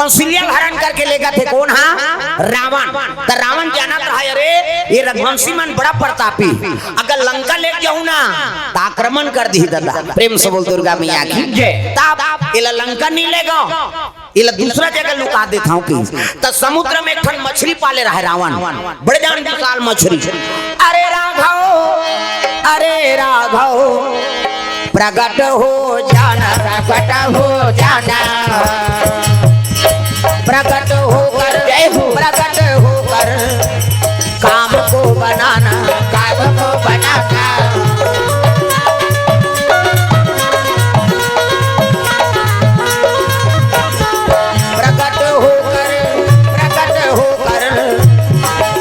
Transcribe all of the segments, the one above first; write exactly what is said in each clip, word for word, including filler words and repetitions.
कौशल्या हरण करके लेगथे कोन हा? रावण। त रावण जानत रहा, अरे, ये रघुवंशी मन बड़ा प्रतापी, अगर लंका ले जाहूं ना, त आक्रमण कर दिही दादा। प्रेम से बोल दुर्गा मैया की। जय। तब एला लंका नहीं लेगो, एला दूसरा जगह लुका देथंव कि। त समुद्र में एक ठन मछरी पाले रहे रावण, बड़े जान विशाल मछरी। अरे राघव, अरे राघव, प्रगट हो जाना, प्रगट हो जाना, प्रगट होकर, जय हो, प्रगट होकर काम को बनाना, काम को बनाना। प्रगट होकर, प्रगट होकर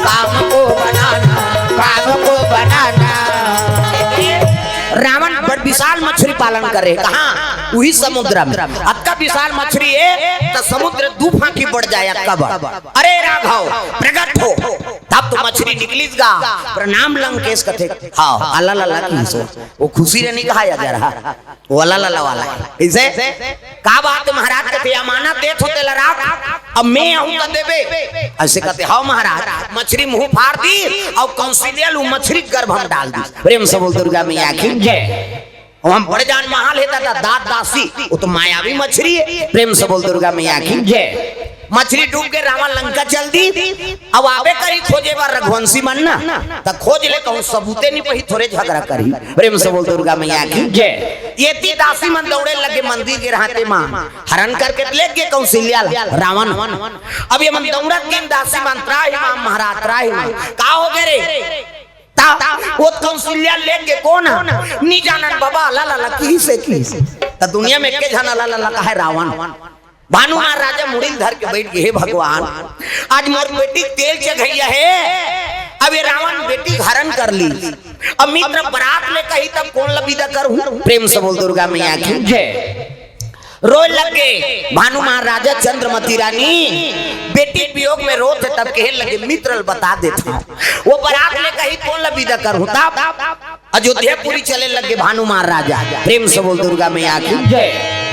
काम को बनाना, काम को बनाना। रावण बड़ विशाल मछरी पालन करे, कहाँ? उही समुद्र में। अतका विशाल मछरी हे, त समुद्र दू फांकी बढ़ जाए, अतका बड़। अरे राघव, प्रगट हो। तब तो मछरी निकलिस गा, प्रणाम लंकेश कथे। हाँ, अला लला की सो। वो खुशी रे नहीं कहा या जरा। वो अला लला वाला हे। कइसे? का बात हे महाराज? कथे, अमानत देत हो तेला राख, अब मैं आहूं त देबे। अइसे कथे, हव महाराज। मछरी मुंह फार दिस अउ कौशल्या ल मछरी गर्भ में डाल दिस। प्रेम से बोल दुर्गा मैया की। जय। अउ हम बड़े जान महाल हे दादा, दास दासी, वो तो मायावी मछरी हे। प्रेम से बोल दुर्गा मैया की। जय। मछरी डूब के रावण लंका चल दिस। अब आबे करही खोजे बर रघुवंशी मन ना, त खोज ले कहूं सबूते नहीं पही, थोरे झगड़ा करही। प्रेम से बोल दुर्गा मैया की। जय। एती दासी मन दौड़े लगे मंदिर के रहते मां, हरण करके लेगे कौशल्या ल रावण। अब ये मन दौड़त गिन, दासी मन, त्राहि माम महाराज, त्राहि माम। का होगे रे? त वो कौशल्या ल लेगे कोन हा? नी जानन बाबा, अला लला किहिसे, किहिसे। त दुनिया में एके झन अला लला कहे, रावण। भानु महाराजा मुड़ी ल धर के बइठ गे, हे भगवान, आज मोर बेटी तेल चघइया हे, अब ये रावण बेटी हरण कर लिस। अब मित्र बरात ले कही, तब कोन ल बिदा करहूं? प्रेम से बोल दुर्गा मैया की। जय। रोए लगे भानु महाराजा, चंद्रमती रानी बेटी वियोग में रोत हे, तब कहे लगे, मित्र ल बता देथंव, वो बरात ले कही, कोन ल बिदा करहूं? तब अयोध्यापुरी चले लगे भानु महाराजा। प्रेम से बोल दुर्गा मैया की। जय।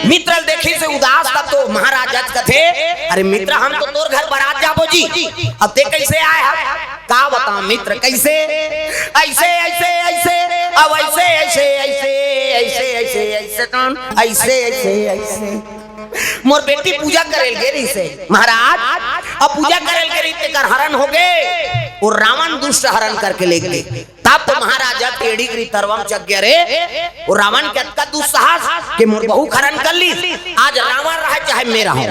मित्र ल देखिस उदास, तब तो महाराजा कथे, अरे मित्र, हम तो तोर घर बरात जाबो जी, अब तें कइसे आए हस? का बतावं मित्र, कइसे? अइसे, अइसे, अइसे, अब अइसे, अइसे, अइसे, अइसे, अइसे, अइसे, कौन? अइसे, अइसे, अइसे। मोर बेटी पूजा करे ल गे रहिसे महाराज, अब पूजा करे ल गे रहिस, तेकर हरण होगे, वो रावण दुष्ट हरण करके लेगे। तब तो महाराजा टेढ़ी गिरी तरवम चघ गे रे, वो रावण के अतका दुस्साहस कि मोर बहू हरण कर लिस। आज रावण रहे चाहे मैं रहूं,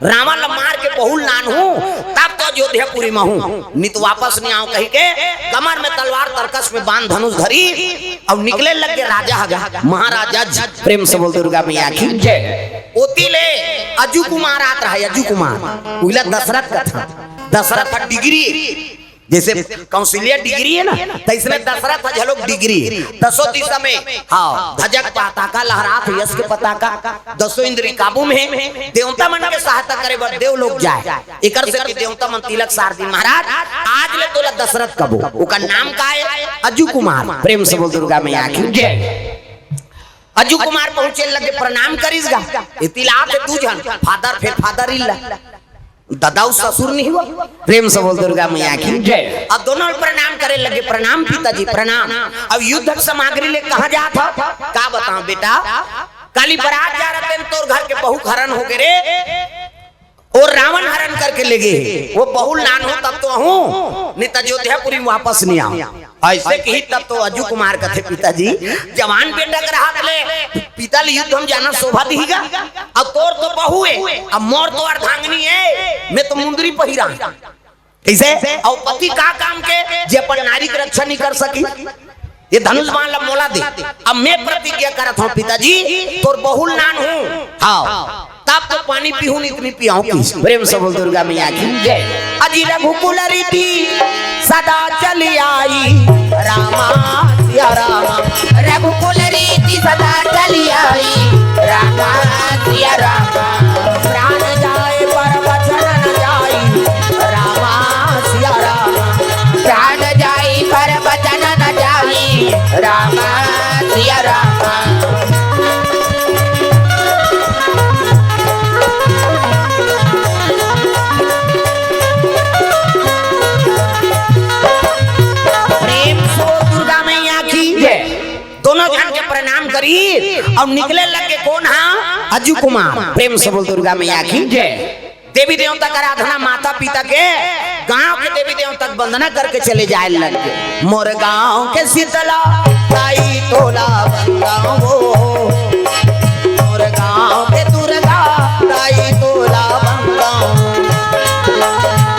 रावण ल मार के बहू ल लानहूं, तब तो अयोध्यापुरी म आहूं, नी त वापस नी आहूं कहिके कमर में तलवार, तरकस में बाण, धनुष धरिस अउ निकले लगे राजा ह गा, महाराजा जी। प्रेम से बोल दुर्गा मैया की। जय। ओती ले अजू कुमार आत रहे, अजू कुमार, उहिला दशरथ कथन, दशरथ ह डिग्री, जइसे कौशल्या डिग्री हे ना, त अइसने दशरथ ह घलोक डिग्री हे। दसों दिशा में, हाँ, ध्वजा के पताका लहरात हे, यश के पताका, दसों इंद्री काबू में हे। देवता मन के सहायता करे बर देवलोक जाए, एकर सेती देवता मन तिलक सार दिस, महाराज, आज ले तोला दशरथ कबो। ओकर नाम का हे? अजू कुमार। प्रेम से बोल दुर्गा मैया की। जय। अजू कुमार पहुंचे लगे, प्रणाम करिस गा। एती ल आत हे दू झन, father, फिर father in law। ददा अउ ससुर नहीं हुआ। प्रेम से बोल दुर्गा मैया की। जय। अब दोनों प्रणाम करे लगे, प्रणाम पिताजी, प्रणाम। अब युद्ध के सामग्री ले कहाँ जात हव? का बतावं बेटा, काली बरात जा रहे तेन तोर घर के बहू हरण होगे रे, वो रावण हरण करके लेगे हे। वो बहू ल लानहूं तब तो आहूं, नी त अयोध्यापुरी म वापस नी आहूं। अइसे किहिस तब तो अजू कुमार कथे, पिताजी, जवान बेटा के रहत ले पिता ल युद्ध म जाना शोभा दिही गा। अब तोर तो बहू हे, अब मोर तो अर्धांगिनी हे, मैं तो मुंदरी पहिराहूं। कइसे? अउ पति का काम के, जे अपन नारी के रक्षा नहीं कर सकी? ये धनुष बाण ला मोला दे। अब मैं प्रतिज्ञा करत हंव पिताजी, तोर बहू ल लानहूं। हाँ। तब तो पानी पीहूं, नी त नी पियाहूं किहिस। प्रेम से बोल दुर्गा मैया की जय। अजी रघुकुल रीति सदा चली आई, रामा सिया रामा। रघुकुल रीति सदा चली आई, रामा सिया रामा। प्राण जाए पर वचन न जाई, रामा सिया रामा। प्राण जाई पर वचन न जाई, रामा सिया रामा। अउ निकले लगे कोन हा? अजू कुमार। प्रेम से बोल दुर्गा मैया की जय। देवी देवता के आराधना, माता पिता के, गांव के देवी देवता के वंदना करके चले जाए लगे। मोर गांव के शीतला ताई तोला वंदावो, मोर गांव के दुर्गा ताई तोला वंदावो,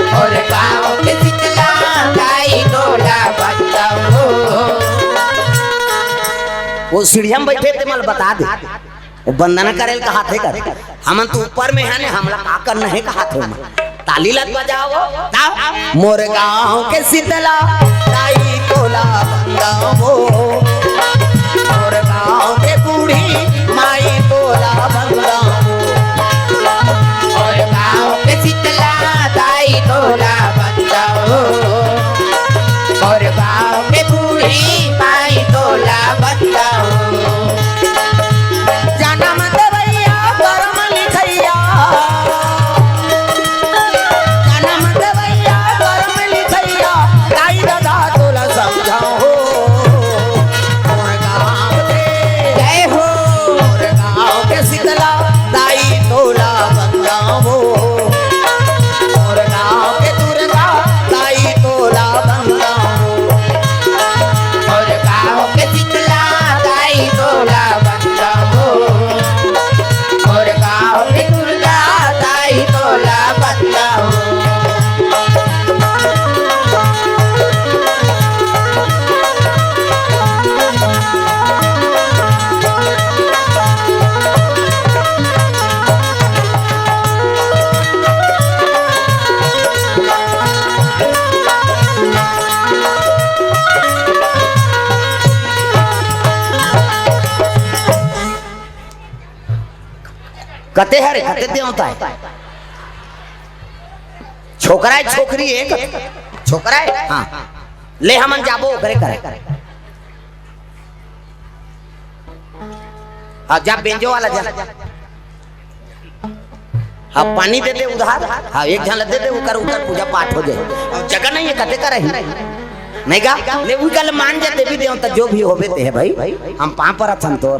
मोर गांव के शीतला ताई तोला वंदावो। वो सीढ़िया में बैठे थे, मला बता दे। वो वंदना करे ल कहाथे कर। हमन तो ऊपर में है ने, हमला का करना है कहाथे ओमा। ताली लत बजाओ। मोर गांव के शीतला ताई तोला वंदावो। मोर गांव के बूढ़ी माई तोला वंदावो। मोर गांव के शीतला ताई तोला वंदावो। मोर गांव के बूढ़ी माई तोला वंदावो। जनम देवैया करम लिखैया, जनम देवैया करम लिखैया, ताई ददा तोला समझाओ। मोर गांव के जय हो। मोर गांव के शीतला ताई तोला वंदावो। मोर गांव के दुर्गा ताई तोला वंदावो। मोर गांव के शीतला ताई तोला वंदावो। मोर गांव के दुर्गा ताई तोला वंदावो। कते हरे, कते देवता हे? छोकरा हे, छोकरी हे? छोकरा हे? हाँ। ले, हमन जाबो ओकरे करे। हाँ, जा बेंजो वाला जा। हाँ, पानी दे दे उधार। हाँ, एक झन ला दे दे, उकर, उकर पूजा पाठ हो जाए। अउ जगह नहीं हे, कते का रही? नहीं गा? ले, उही कल मान जा, देवी देवता जो भी होबे ते हे भाई, हम पाँव परत हन तोर।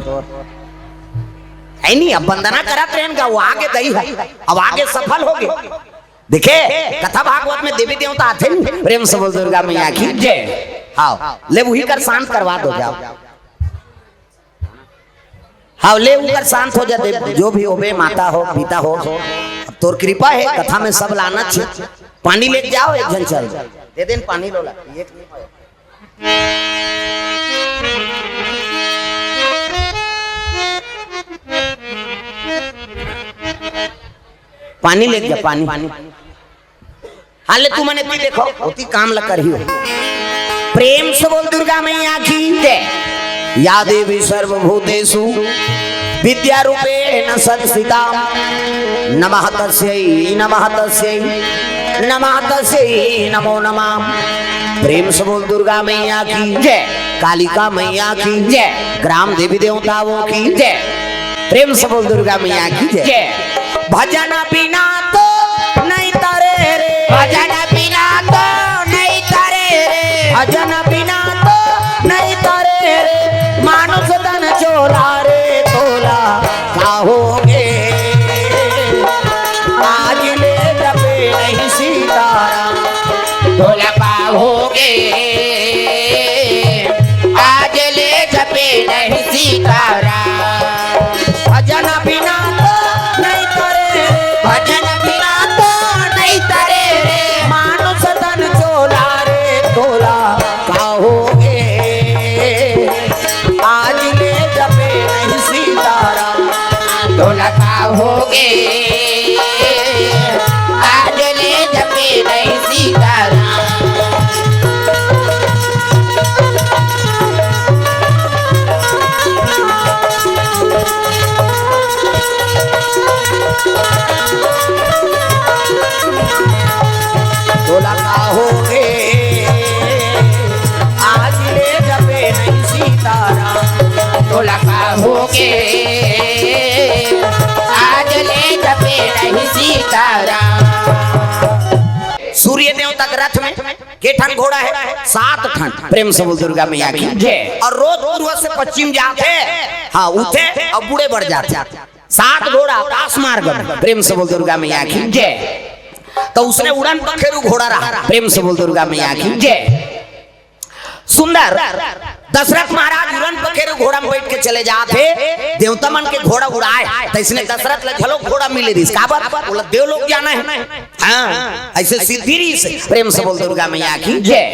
हे नहीं, अब वंदना करत रहेन गा, वो आगे दई हे, अब आगे सफल होगे। देखे, कथा भागवत में देवी देवता आथे नहीं, प्रेम से बोल दुर्गा मैया की जय। हाँ, ले उही कर शांत करवा दो जाओ। हाँ, ले उकर शांत हो जा दे, जो भी होबे, माता हो, पिता हो, अब तोर कृपा हे, कथा में सब लाना छे। पानी लेके जाओ, एक झन चल। दे देन पानी लोला, एक नहीं पाए। पानी लेके जा, पानी। हाँ, ले तुमन एती देखो, ओती काम ला करही हो। प्रेम से बोल दुर्गा मैया की जय। या देवी सर्वभूतेषु विद्यारूपेण संस्थिता। नमः तस्यै, नमः तस्यै, नमः तस्यै नमो नमः। प्रेम से बोल दुर्गा मैया की जय। कालिका मैया की जय। ग्राम देवी देवताओं की जय। प्रेम से बोल दुर्गा मैया की जय। जय। भजन बिना तो नहीं तरे रे। भजन बिना तो नहीं तरे रे। भजन बिना तो नहीं तरे रे। मानुष तन चोला रे तोला का होगे। आज ले जपे नहीं सीताराम। तोला का होगे। आज ले जपे नहीं सीताराम। भजन बिना तो नहीं तरे रे। भजन बिना तो नहीं तरे रे। मानुष तन चोला रे तोला का होगे। आज ले जपे नहीं सीताराम। तोला का होगे। आज ले जपे नहीं सीताराम। तोला का होगे। आज ले जपे नहीं सीताराम। तोला का होगे। आज ले जपे के ठन घोड़ा हे? सात ठन। प्रेम से बोल दुर्गा मैया की जय। अउ रोज पूर्व से पश्चिम जाथे, हाँ, उठे अउ बूड़े बर जाथे। सात घोड़ा आकाश मार्ग में। प्रेम से बोल दुर्गा मैया की जय। त उसने उड़न पखेरू घोड़ा रहा। प्रेम से बोल दुर्गा मैया की जय। सुंदर दशरथ महाराज उड़न पखेरू घोड़ा में बइठ के चले जात हे, देवता मन के घोड़ा उड़ाय, त इसने दशरथ ला घलो घोड़ा मिले रिहिस। काबर? ओला देवलोक जाना हे। हाँ, अइसे सिद्धि रिहिस। प्रेम से बोल दुर्गा मैया की जय।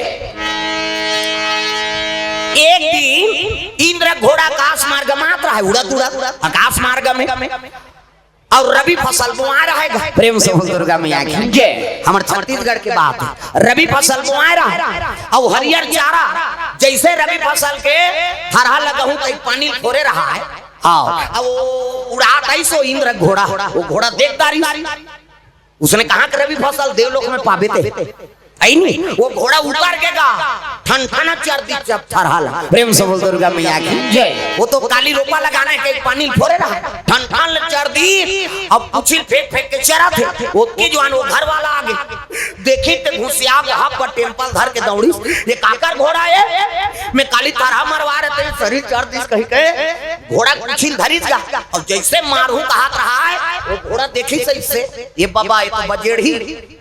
एक दिन इंद्र घोड़ा आकाश मार्ग में आत रहा हे, उड़त उड़त आकाश मार्ग में। अउ रबी फसल बोआय रहा हे। प्रेम से बोल दुर्गा मैया की जय। हमर छत्तीसगढ़ के बात हे, रबी फसल बोआय रहा हे। अउ हरियर चारा, जइसे रबी फसल के थरहा लगहूं, त पानी ल फोरे रहा हे। हाँ, अउ उड़ात आइस ओ इंद्र घोड़ा, ओ घोड़ा देख डारिस। उसने कहा कि रबी फसल देवलोक में पाबे ते। अइ नी, ओ घोड़ा ऊपर के गा, ठन ठन चर दिस जब थरहा ला। प्रेम से बोल दुर्गा मैया की जय। ओ तो काली रोपा लगाना हे, कहिके पानी ल फोरे रहा, ठन ठन ल चर दिस। अब पूछी ल फेंक फेंक के चराथे। ओतकी जुवार ओ घर वाला आगे, देखिस त घुसिया गे, हाथ पर टेम्पा ल धर के दौड़िस, ये काकर घोड़ा ए? मैं काली थरहा मरवाय रहेंव त शरीर चर दिस कहिके घोड़ा ल पूछी ल धरिस गा। अउ जइसे मारहूं कहत रहा हे, ओ घोड़ा देखिस अइसे, ये बाबा, ये तो बजेड़ही।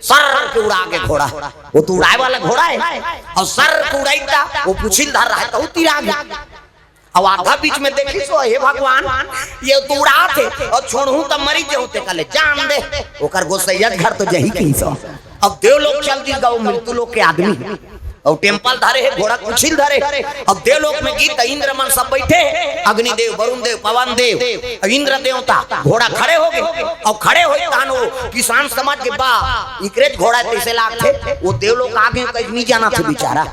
सर्र के उड़ा गे घोड़ा। ओ तो उड़ाय वाला घोड़ा हे। अउ सर्र के उड़ाइस त ओ पूछी ल धर रहा हे, त ओ तिरा गे। अउ आधा बीच में देखिस ओ, हे भगवान, ये तो उड़ात हे अउ छोड़हूं त मरी जहूं, ते कहले, जान दे, ओकर गोसइया घर तो जही कहिस ओ। अब देवलोक चल दिस गा ओ मृत्यु लोक के आदमी। अउ टेम्पा ल धरे हे, घोड़ा ल पूछी ल धरे हे। अब देवलोक में गिस त इंद्र मन सब बइठे हे, अग्निदेव, वरुण देव, पवन देव, अउ इंद्र देवता। घोड़ा खड़े हो गे। अउ खड़े होइस तहान ओ किसान समझ गे, बा, इकरेच घोड़ा हे तइसे लागथे। ओ देवलोक आगे कहिके नी जानत हे बिचारा।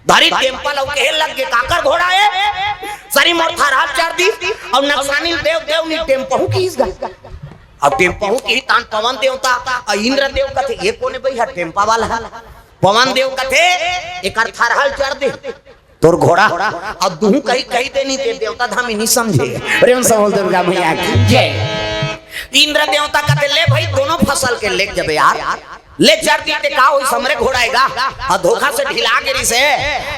धरिस टेम्पा ल अउ कहे लग गे, काकर घोड़ा ए? सरी मोर थरहा ल चर दिस अउ नकसानी ल देव देव नी टेम्पहूं किहिस गा। अब टेम्पहूं किहिस तहान पवन देवता अउ इंद्र देव कथे, ये कोन ए भइया टेम्पा वाला हे? पवन देव कथे, एकर थरहा ल चर दे तोर घोड़ा। अउ दुहूं कही कही दे नी ते देवता धामी नी समझे। प्रेम से बोल दुर्गा मैया की जय। इंद्र देवता कथे, ले भई, दोनों फसल के लेग जबे यार, ले चर दिस ते का होइस, हमरे घोड़ा ए गा, अउ धोखा से ढिला गे रिहिसे,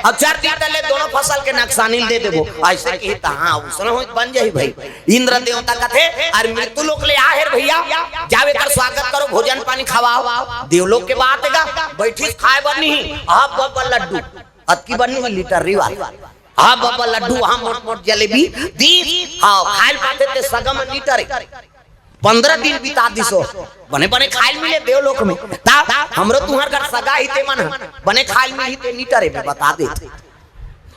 अउ चर दिस त ले दोनों फसल के नकसानी ल दे देबो। अइसे किहिस त हाँ, उसने होइस बन जाही भई। इंद्र देवता कथे, अरे मृत्यु लोक ले आहे रे भइया, जाव एकर स्वागत करो, भोजन पानी खवाव। देवलोक के बात ए गा, बइठिस खाय बर नी, अब बब्बर लड्डू, अतकी बर नी, लीटर रिवाज। अब बब्बर लड्डू, उहां मोट मोट जलेबी दिस, हाँ, खाय ल पाथे ते सगा म लीटर। पंद्रह दिन बिता दिस ओ, बने बने खाय ल मिले देवलोक में। त हमरो तुंहर घर सगा ही ते मन ह, बने खाय ल मिलही ते नी टरे, मैं बता देत।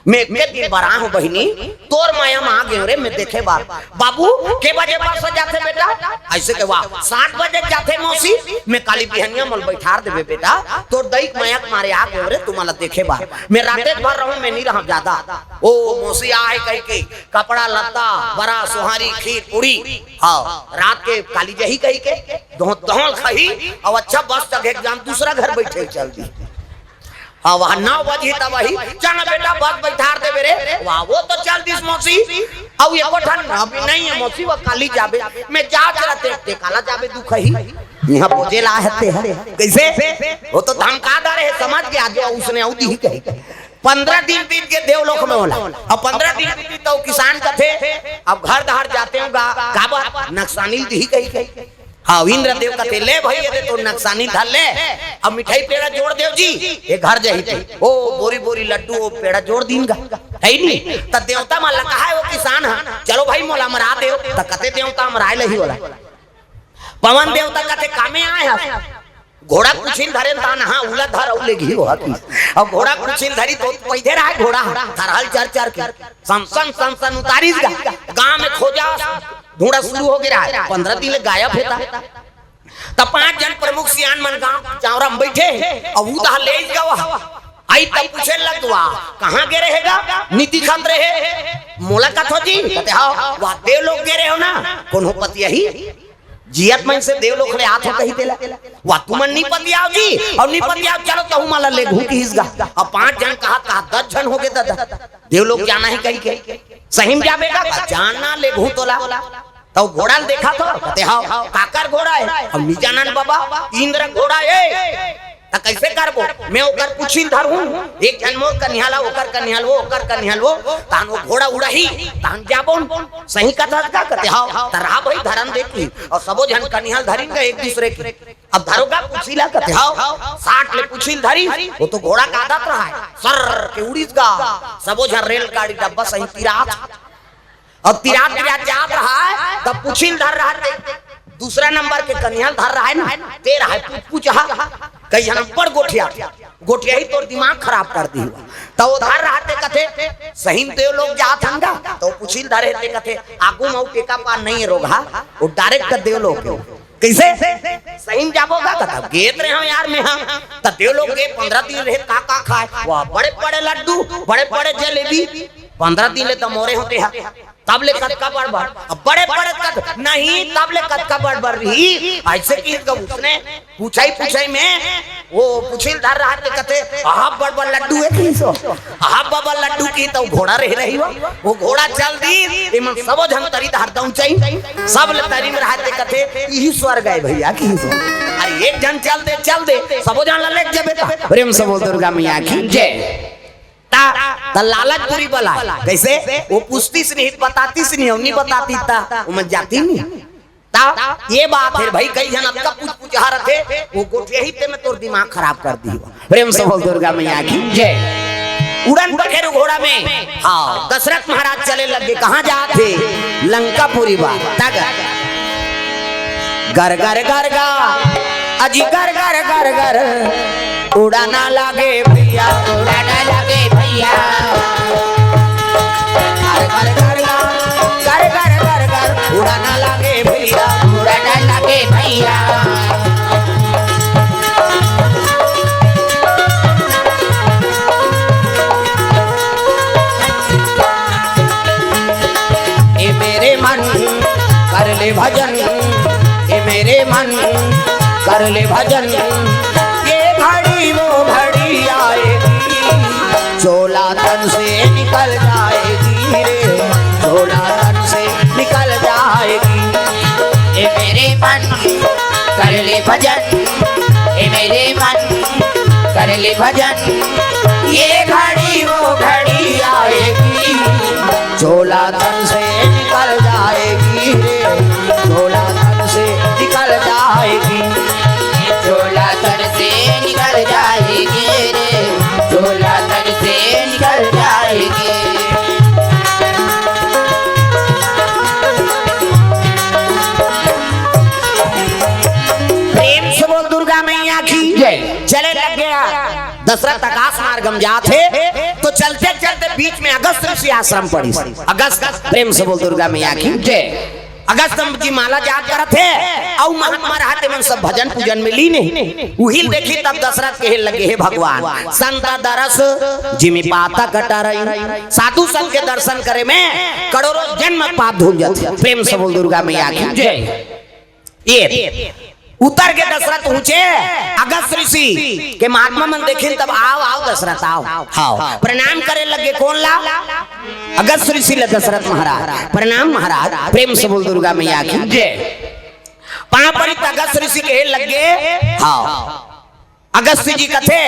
मैं एके दिन बर आय हंव बहिनी, तोर मया म आ गेंव रे, मैं देखे बर। बाबू, के बजे बस जाथे बेटा? अइसे के, वाह, सात बजे जाथे मौसी, मैं काली बिहनिया मोला बइठार देबे बेटा, तोर दई के मया के मारे आ गेंव रे, तुमन ला देखे बर। मैं रातेच भर रहूं, मैं नी रहंव जादा। ओ मौसी आय कहिके, कपड़ा लत्ता, बरा, सोहारी, खीर, पूड़ी, हाँ, रात के काली जही कहिके, दोहल खाही, अउ अच्छा बस चघे के जान दूसरा घर बइठे चल दी। हाँ, वहाँ नौ बजही तब वही, चल ना बेटा, बस बइठार देबे रे। वाह, ओ तो चल दिस मौसी। अउ एको ठन अभी नहीं हे मौसी, ओ काली जाबे। मैं जात रहते, ते काला जाबे दुखही। इहां पूजे ला हे ते ह। कइसे? ओ तो धमका डारे हे, समझ गे आज, उसने अउ दिही कही। पंद्रह दिन बीत गे देवलोक में ओला। अब पंद्रह दिन बीत गे त ओ किसान कथे, अब घर डहर जाते हंव गा, काबर? नकसानी ल दिही कही कही। हाँ, इंद्रदेव कथे, ले भई, ये दे तोर नकसानी ल धर ले। अब मिठाई पेड़ा जोर देव जी, ये घर जही ते। ओ बोरी बोरी लड्डू, ओ पेड़ा जोर दीन गा। हे नी? त देवता मन ला कहा हे ओ किसान ह, चलो भई मोला अमरा देव। त कथे देवता अमराय ल ही ओला। पवन देवता कथे, कामे आय हस? घोड़ा ल पूछी ल धरेन तहान, हाँ, उला धर, अउ लेगही ओहा की। अब घोड़ा ल पूछी ल धरिस त पइथे रहा हे घोड़ा, थरहा ल चर चर के। सनसन सनसन उतारिस गा। गांव में खोजा, ढूंढा शुरू हो गे रहा हे। पंद्रह दिन ले गायब हे त। त पांच झन प्रमुख सियान मन गांव चांवरा म बइठे हे, अउ उता लेइस गा। अइस त पूछे लग गा, कहां गे रहे गा? नी दिखत रहे। मोला कथो जी? कथे, हव। वाह, देवलोक गे रहे हो ना? कोनो पतियाही? जियत मन से देवलोक ले आथो कही तेला। वाह, तुमन नी पतियाव जी, अउ नी पतियाव, चलो तहू मन ला लेगहूं किहिस गा। अब पांच झन कहत कहत दस झन हो गे ददा। देवलोक जाना हे कहिके। सही म जाबे गा? जाना, लेगहूं तोला। त ओ घोड़ा ल देखत हो? कथे, हव। काकर घोड़ा हे? अब नी जानन बाबा, इंद्र घोड़ा हे। त कइसे करबो? मैं ओकर पुछी ल धरहूं, एक झन मोर कनिहा ल, ओकर कनिहा ल वो, ओकर कनिहा ल वो, तहन वो घोड़ा उड़ही, तहन जाबो। सही कथस का? कथे, "हव।" त रहा भई, धरन दे कहिस, अउ सबो झन कनिहा ल धरिन गा एक दूसरे के। अब धरो गा पुछी ल, कथे, "हव।" साट ले पुछी ल धरिस, वो तो घोड़ा के आदत रहय, सर के उड़िस गा, सबो झन रेलगाड़ी डब्बा सही तिरात। अब तिरात तिरात जात रहय, तब पुछी ल धर रहय ते, दूसरा नंबर के कनिहा ल धर रहय ना, ते रहय पुचपुचहा। कई झन अब्बड़ गोठियाही, गोठियाही तोर दिमाग खराब कर दिही। त वो धर रहय ते कथे, "सही म देव लोक जात हन गा?" त वो पुछी ल धरे ते कथे, "आगू म अउ टेका पार नइ हे रोगहा, वो direct देव लोक हे।" कइसे? सही म जाबो गा? कथे, "गे त रेहेंव यार मैं हा।" त देव लोक गे, पंद्रह दिन रहे, का का खाय? वाह, बड़े बड़े लड्डू, बड़े बड़े जलेबी। पंद्रह दिन ले त मोरे होते हा, तब ले कतका बड़ बड़, अब बड़े बड़े कत-, नहीं, तब ले कतका बड़ बड़ रही। अइसे कहिस गा उसने, पुछई पुछई में वो पुछी ल धर रहय ते कथे, "अहा बड़ बड़ लड्डू हे," कहिस वो। "अहा बड़ बड़ लड्डू," कहिस त वो घोड़ा रहे रही वो। वो घोड़ा चल दिस, एमन सबो झन तरी डहर दउंचइन, सब ले तरी म रहय ते कथे, "इही स्वर्ग हे भइया," कहिस वो। अरे एक झन चल दे, चल दे, सबो झन ल लेग जबे त। प्रेम से बोल दुर्गा मैया की जय। त, त लालच बुरी बला हे। कइसे? वो पूछतिस नहीं, बतातिस नहीं, अउ नइ बतातिस त ओमन जातिस नहीं। त ये बात हे भई, कई झन अतका पुचपुचहा रथे, वो गोठियाही ते में तोर दिमाग खराब कर दिही। प्रेम से बोल दुर्गा मैया की जय। उड़न पखेरु घोड़ा में, हव, दशरथ महाराज चले लगे, कहाँ जात हे? लंकापुरी बर। तग गर गर गर गा, अजी गर गर गर गर, उड़ाना लागे भइया, उड़ाना लागे भइया। गर गर गर गा, गर गर गर गर, उड़ाना लागे भइया, उड़ाना लागे भइया। ए मेरे मन कर ले भजन, ए मेरे मन कर ले भजन, ये घड़ी वो घड़ी आएगी, चोला तन से निकल जाएगी रे, चोला तन से निकल जाएगी। ए मेरे मन कर ले भजन, ए मेरे मन कर ले भजन, ये घड़ी वो घड़ी आएगी, चोला तन से निकल जाएगी रे, चोला तन से निकल जाएगी, चोला तन से निकल जाएगी रे, चोला तन से निकल जाएगी। प्रेम से बोल दुर्गा मैया की जय। चले लग गया। दशरथ आकाश मार्ग म जात हे, तो चलते चलते बीच में अगस्त ऋषि आश्रम पड़िस। अगस्त, प्रेम से बोल दुर्गा मैया की जय। अगस्त जी माला जाप करत हे, अउ महात्मा रहत हे, मन सब भजन पूजन में लीन हे। उही ल देखिस तब दशरथ कहे लगे, "हे भगवान, संत दरस जिमि पातक टरई।" साधु संत के दर्शन करे में करोड़ों जन्म पाप धुल जाथे। प्रेम से बोल दुर्गा मैया की जय। ये उतर के दशरथ पहुंचे, अगस्त ऋषि के महात्मा मन देखिन तब, "आव, आव दशरथ, आव।" हव, प्रणाम करे लगे। कोन ला? अगस्त ऋषि ला दशरथ महाराज। "प्रणाम महाराज।" प्रेम से बोल दुर्गा मैया की जय। पांव परी त अगस्त ऋषि कहे लगे, हव। अगस्त जी कथे,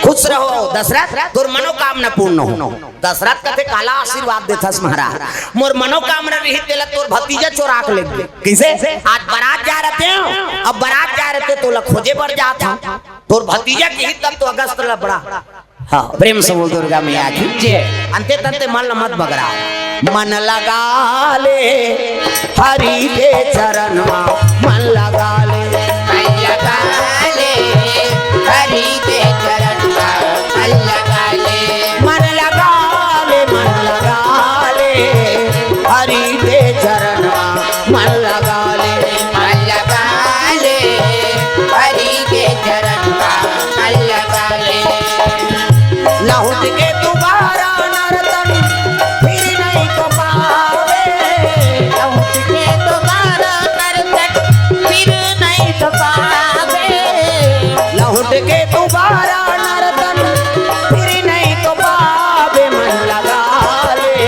"खुश रहो दशरथ, तोर मनोकामना पूर्ण हो।" दशरथ कथे, "काला आशीर्वाद देथस महाराज, मोर मनोकामना रही तेला तोर भतीजा चोरा के लेगे।" कइसे? आज बारात जा रहते हो, अब बारात जा रहते तोला खोजे बर जात हंव, तोर भतीजा किही तब तो अगस्त लबड़ा। हव, प्रेम से बोल दुर्गा मैया की जय। अंते तंते मन ल मत बगरा। मन लगा ले हरि के चरण मा, मन लगा ले। मन लगा ले हरि के चरण मा, मन लगा ले। मन लगा ले, मन लगा ले हरि के चरण मा, मन लगा ले। मन लगा ले हरि के चरण मा, मन लगा ले। लहुट के दोबारा नरतन फिर नहीं तो पावे। लहुट के दोबारा नरतन फिर नहीं तो पावे। लहुट के दोबारा नरतन फिर नहीं तो पावे। मन लगा ले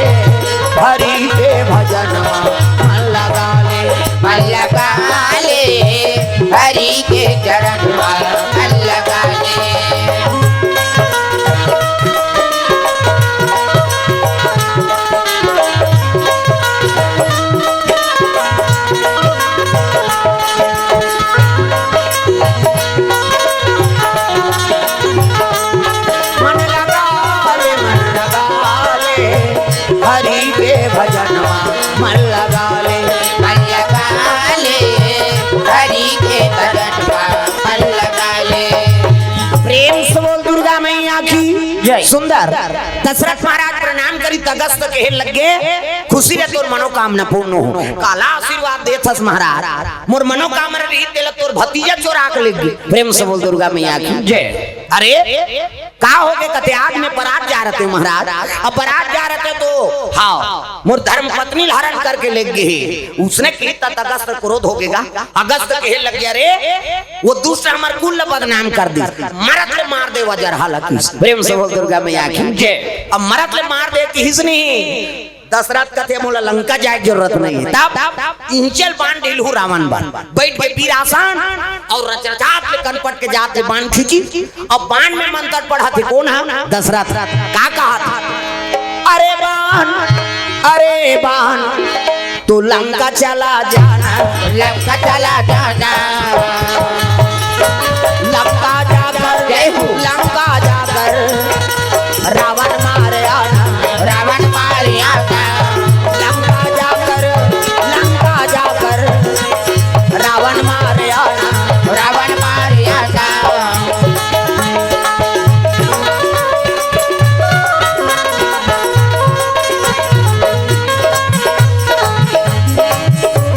हरि के भजन मा, मन लगा ले। मन लगा ले हरि के चरण मा, मन लगा जय। सुंदर। दशरथ महाराज प्रणाम करिस त अगस्त कहे लगे, "खुशी रहे, तोर मनोकामना पूर्ण हो।" काला आशीर्वाद देथस महाराज, "मोर मनोकामना रही तेला तोर भतीजा चोरा के लेगे।" प्रेम से बोल दुर्गा मैया की। जय। अरे का होगे कथे, "आज मैं बरात जा रहे थे महाराज, अब बरात जा रहे थे तो हाँ मोर धर्म पत्नी ल हरण करके लेगे हे।" उसने कही त अगस्त क्रोध होगे गा, अगस्त कहे लगे, "अरे वो दुष्ट हमर कुल ल बदनाम कर दिस, मरत ले मार दे वजर हालत।" प्रेम से बोल दुर्गा मैया की। जय। अब मरत ले मार दे किहिस नहीं। दशरथ कथे, "मोला लंका जाए के जरूरत नहीं है।" तब इहिंचे ल बान ढिलहूं रावण बर, बइठ गे वीरासन अउ रचरचात ले कनपट के जात ले बान खींचिस। अब बान में मंतर पढ़त हे कोन ह? दशरथ। का कहत हे? "अरे बान, अरे बान, तू लंका चला जाना, लंका चला जाना, लंका जाकर, जय हो। लंका जाकर रावण मारे आना, रावण मारे आना, लंका जाकर, लंका जाकर रावण मारे आना, रावण मारे आना।"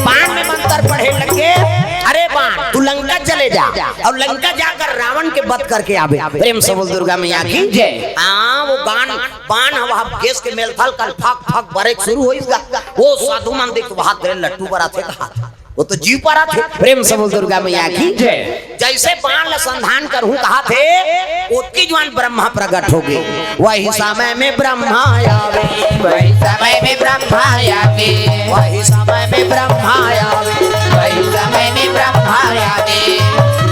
बान में मंतर पढ़े लगे, "अरे बान, तू लंका चले जा और लंका जाकर रावण के वध करके आबे।" प्रेम से बोल दुर्गा मैया की। जय। हाँ, वो बान, बान ह वहाँ गैस के मेलथल कल फक फक बरे के शुरू होइस गा। वो साधु मन देख वहाँ तेरे लट्टू बराथे कहा, वो तो जीव पराथे। प्रेम से बोल दुर्गा मैया की। जय। जैसे बान ल संधान करहूं कहा थे, ओतकी जुवार ब्रह्मा प्रगट होगे। वही समय में ब्रह्मा आवे, वही समय में ब्रह्मा आवे, वही समय में ब्रह्मा आवे, वही समय में ब्रह्मा आवे।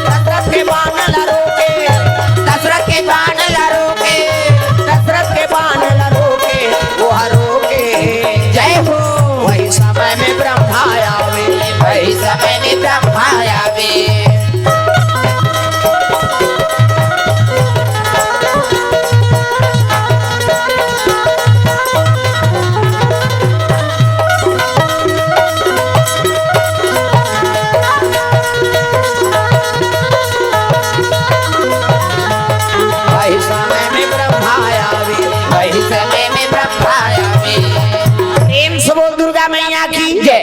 दशरथ के बान ला रोके, दशरथ के बान ला रोके, दशरथ के बान ला रोके, वो रोके। जय हो। वही समय में ब्रह्मा आवे, वही समय में ब्रह्मा आवे। वही समय में ब्रह्मा आवे, वही समय में ब्रह्मा आवे। प्रेम से बोल दुर्गा मैया की। जय।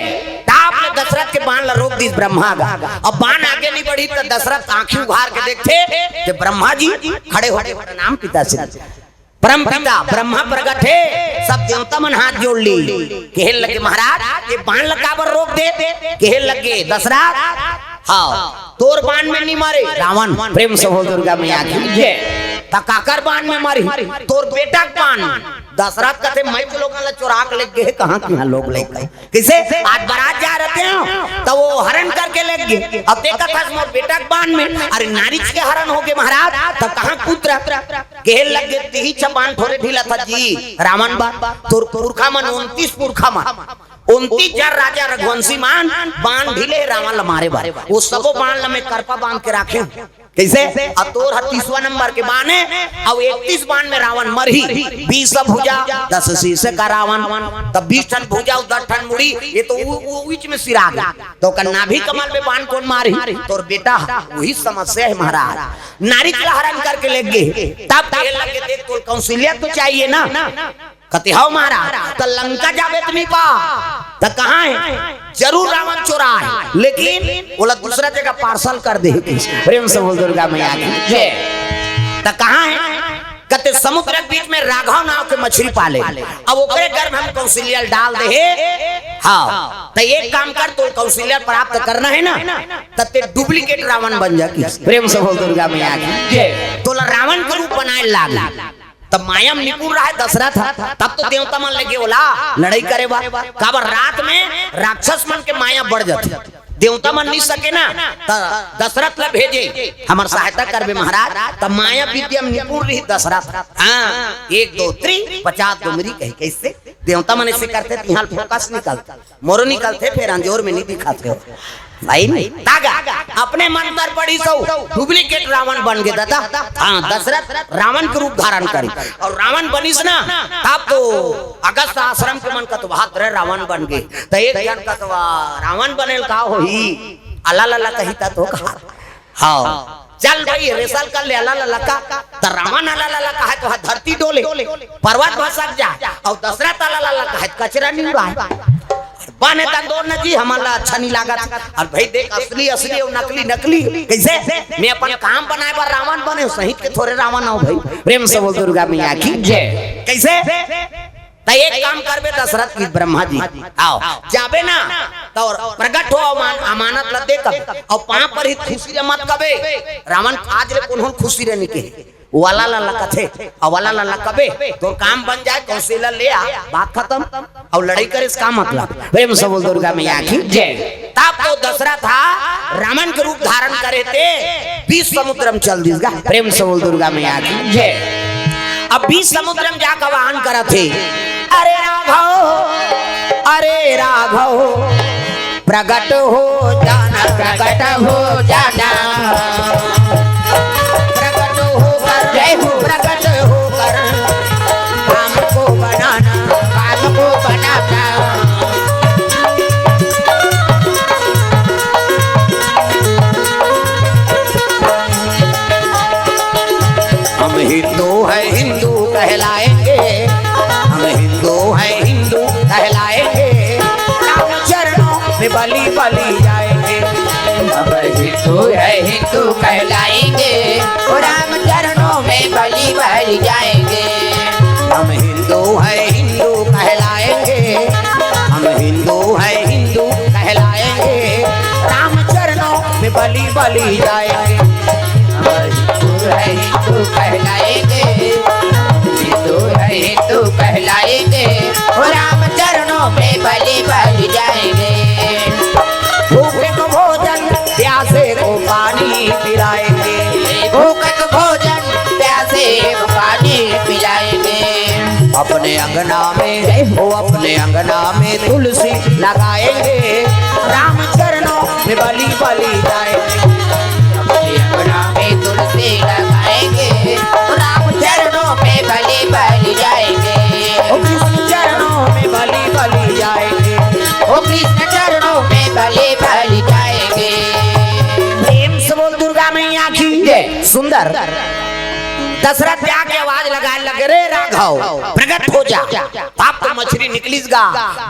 ताप ले दशरथ के बान ला रोक दिस ब्रह्मा गा। अब बान आगे नहीं बढ़ी त दशरथ आंखी उघार के देखथे कि ब्रह्मा जी खड़े होके प्रणाम पिताश्री। परम पिता ब्रह्मा प्रगट हे, सब देवता मन हाथ जोड़ ली। कहे लगे, "महाराज, ये बान ला काबर रोक दे?" कहे लगे, "दशरथ, हाँ, तोर बान में नहीं मारे, रावण।" प्रेम से बोल दुर्गा मैया की। जय। त काकर बान में मारी? तोर बेटा के बान। दशरथ कथे, "मैं तो लोगन ला चोरा के लेगे हे, कहाँ कहाँ लोग लेगे?" कइसे? आज बरात जा रहे हो, त वो हरण करके लेगे। अब देखत हस मोर बेटा के बान में, अरे नारिच के हरण होगे महाराज, त कहाँ पुत्र? कहे लगे, "तिही छ बान थोरे ढीला था जी, रावण बान।" तोर पुरखा मन, उनतीस पुरखा मन, उनतीस हजार राजा रघुवंशी मन बान ढीले रावण ला मारे बर। वो सबो बान ला मैं करपा बांध के राखे हूँ। कइसे? अब तोर ह तीसवा नंबर के बान हे, अउ इकतीस बान में रावण मरही। बीस भुजा, दस शीश का रावण, तब बीस ठन भुजा अउ दस ठन मुड़ी, ये तो उ, उ, बीच में सिरा गे। त ओकर नाभि कमल में बान कोन मारही? तोर बेटा ह। वही समस्या हे महाराज। नारिच ला हरण करके लेगे, तब कहे लगे, "देख, तोर कौशल्या तो चाहिए ना।" कथे, "हव महाराज, त लंका जाबे त नहीं पा, त कहाँ हे?" "जरूर रावण चोरा हे, लेकिन ओला दूसरा जगह parcel कर दे।" प्रेम से बोल दुर्गा मैया की। जय। "त कहाँ हे?" कथे, "समुद्र के बीच में राघव नाव के मछली पाले, अब ओकरे गर्भ में हम कौशल्या ल डाल दे हे।" हाँ, त एक काम कर, तोर कौशल्या प्राप्त करना हे ना, त तें duplicate रावण बन जा। प्रेम से बोल दुर्गा मैया की। जय। तोला रावण के रूप बनाए लाग। तब माया में निपुण रहे दशरथ, तब तो देवता मन लेगे ओला लड़ाई करे बर। काबर रात में राक्षस मन के माया बढ़ जाथे, देवता मन नहीं सके ना, त दशरथ ला भेजे, "हमर सहायता करबे महाराज।" तब माया विद्या में निपुण रही दशरथ। हाँ, एक दो three, पचास डोमरी कही। कइसे? देवता मन ऐसे करथे, तिहां focus निकलथे। मोरो निकलथे, फेर अंजोर में नहीं दिखाथे हो। भाई नहीं, तागा, अपने मंतर पढ़िस अउ duplicate रावण बन गे दादा। हाँ, दशरथ रावण के रूप धारण करिस अउ रावण बनिस ना, तब तो अगस्त आश्रम के मन कथों, "बहादुर रावण बन गे।" त एक झन कथों, "रावण बने ल का होही?" अला लला कही त तो कहा। हाँ, चल भाई, rehearsal कर ले, अला लला का। त रावण अला लला का है तो हा धरती डोले, पर्वत भसक जाए, अउ दशरथ अला लला का है तो कचरा निंदाए। बने तंदूर न जी, हमन ला अच्छा नहीं लागत। अउ भाई देख, असली असली अउ नकली नकली। कइसे? मैं अपन काम बनाए बर रावण बने हूँ, सही के थोरे रावण हूँ भाई। प्रेम से बोल दुर्गा मैया की जय। कइसे? त एक काम करबे दशरथ की, ब्रह्मा जी, आओ, जाबे ना, त प्रगट हो, अमान-, अमानत ला दे कबे, अउ पाँव पर ही खुशी रे मत कबे, रावण आज ले कोनो खुशी रे निके, वाला ला ला कथे, अउ वाला ला ला कबे, तोर काम बन जाए, कौशल्या ले आ, बात खतम। अउ लड़ाई करे से का मतलब? प्रेम से बोल दुर्गा मैया की जय। तब तो दशरथ हा रावण के रूप धारण करे ते बीच समुद्र में चल दिस गा। प्रेम से बोल दुर्गा मैया की जय। अब बीच समुद्र में जाकर आह्वान करत हे, अरे राघव, अरे राघव, प्रगट हो जाना, प्रगट हो जाना, प्रगट होकर, जय हो, प्रगट होकर काम को बनाना, काम को बनाना। हम हिंदू हैं, हिंदू कहलाएंगे, हम हिंदू हैं, हिंदू कहलाएंगे, राम चरणों में बलि बलि जाएंगे। हम हिंदू हैं, हिंदू कहलाएंगे, वो राम चरणों में बलि बलि जाएंगे। हम हिंदू हैं, हिंदू कहलाएंगे, हम हिंदू हैं, हिंदू कहलाएंगे, राम चरणों में बलि बलि जाएंगे। हम हिंदू हैं, हिंदू कहलाएंगे, हिंदू हैं, हिंदू कहलाएंगे, वो राम चरणों में बलि बलि जाएंगे। भूखे को भोजन, प्यासे को पानी पिलाएंगे। भूखे को भोजन, प्यासे को पानी पिलाएंगे। अपने अंगना में, वो अपने अंगना में तुलसी लगाएंगे, राम चरणों में बलि बलि जाएंगे। अपने अंगना में तुलसी लगाएंगे, राम चरणों में बलि बलि जाएंगे। ओ कृष्ण चरणों में बलि बलि जाएंगे। ओ कृष्ण चरणों में बलि बलि जाएंगे। प्रेम से बोल दुर्गा मैया की जय। सुंदर। दशरथ जाके आवाज लगाए लगे, रे राघव, प्रगट हो जा। तब तो मछरी निकलिस गा,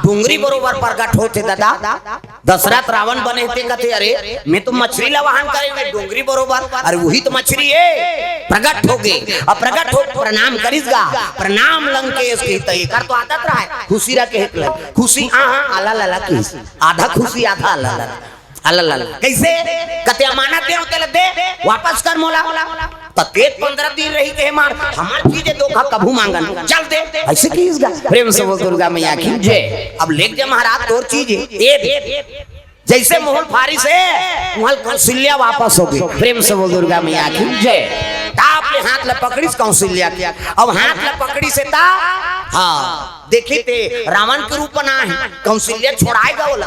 डोंगरी बरोबर प्रगट होथे दादा। दशरथ रावण बने हे ते कथे, अरे मैं तो मछरी ला वाहन करे हूँ, डोंगरी बरोबर, अरे वही तो मछरी हे। प्रगट हो गे, अब प्रगट हो प्रणाम करिस गा, प्रणाम लंकेश की। त एकर तो आदत रहा है, खुशी रखे एक लग, खुशी आहा, आला लाला की, आधा खुशी आधा आला लाला। अल्लाह, अल्लाह। कइसे? कते अमानत दे होते ल दे, वापस कर मोला। त तेत पंद्रह दिन रही के मार, हमर चीज हे, धोखा कभू मांगन। चल दे। अइसे किहिस गा। प्रेम से बोल दुर्गा मैया की जय। अब लेग जा महाराज तोर चीज हे, दे दे। जइसे मोहल फारिस हे, मोहल कौशल्या वापस हो गे। प्रेम से बोल दुर्गा मैया की जय। ताप ले हाथ ल पकड़िस कौशल्या के। अब हाथ ल पकड़िस हे ता, हाँ। देखिस ते रावण के रूप बना हे, कौशल्या छोड़ाय गा ओला।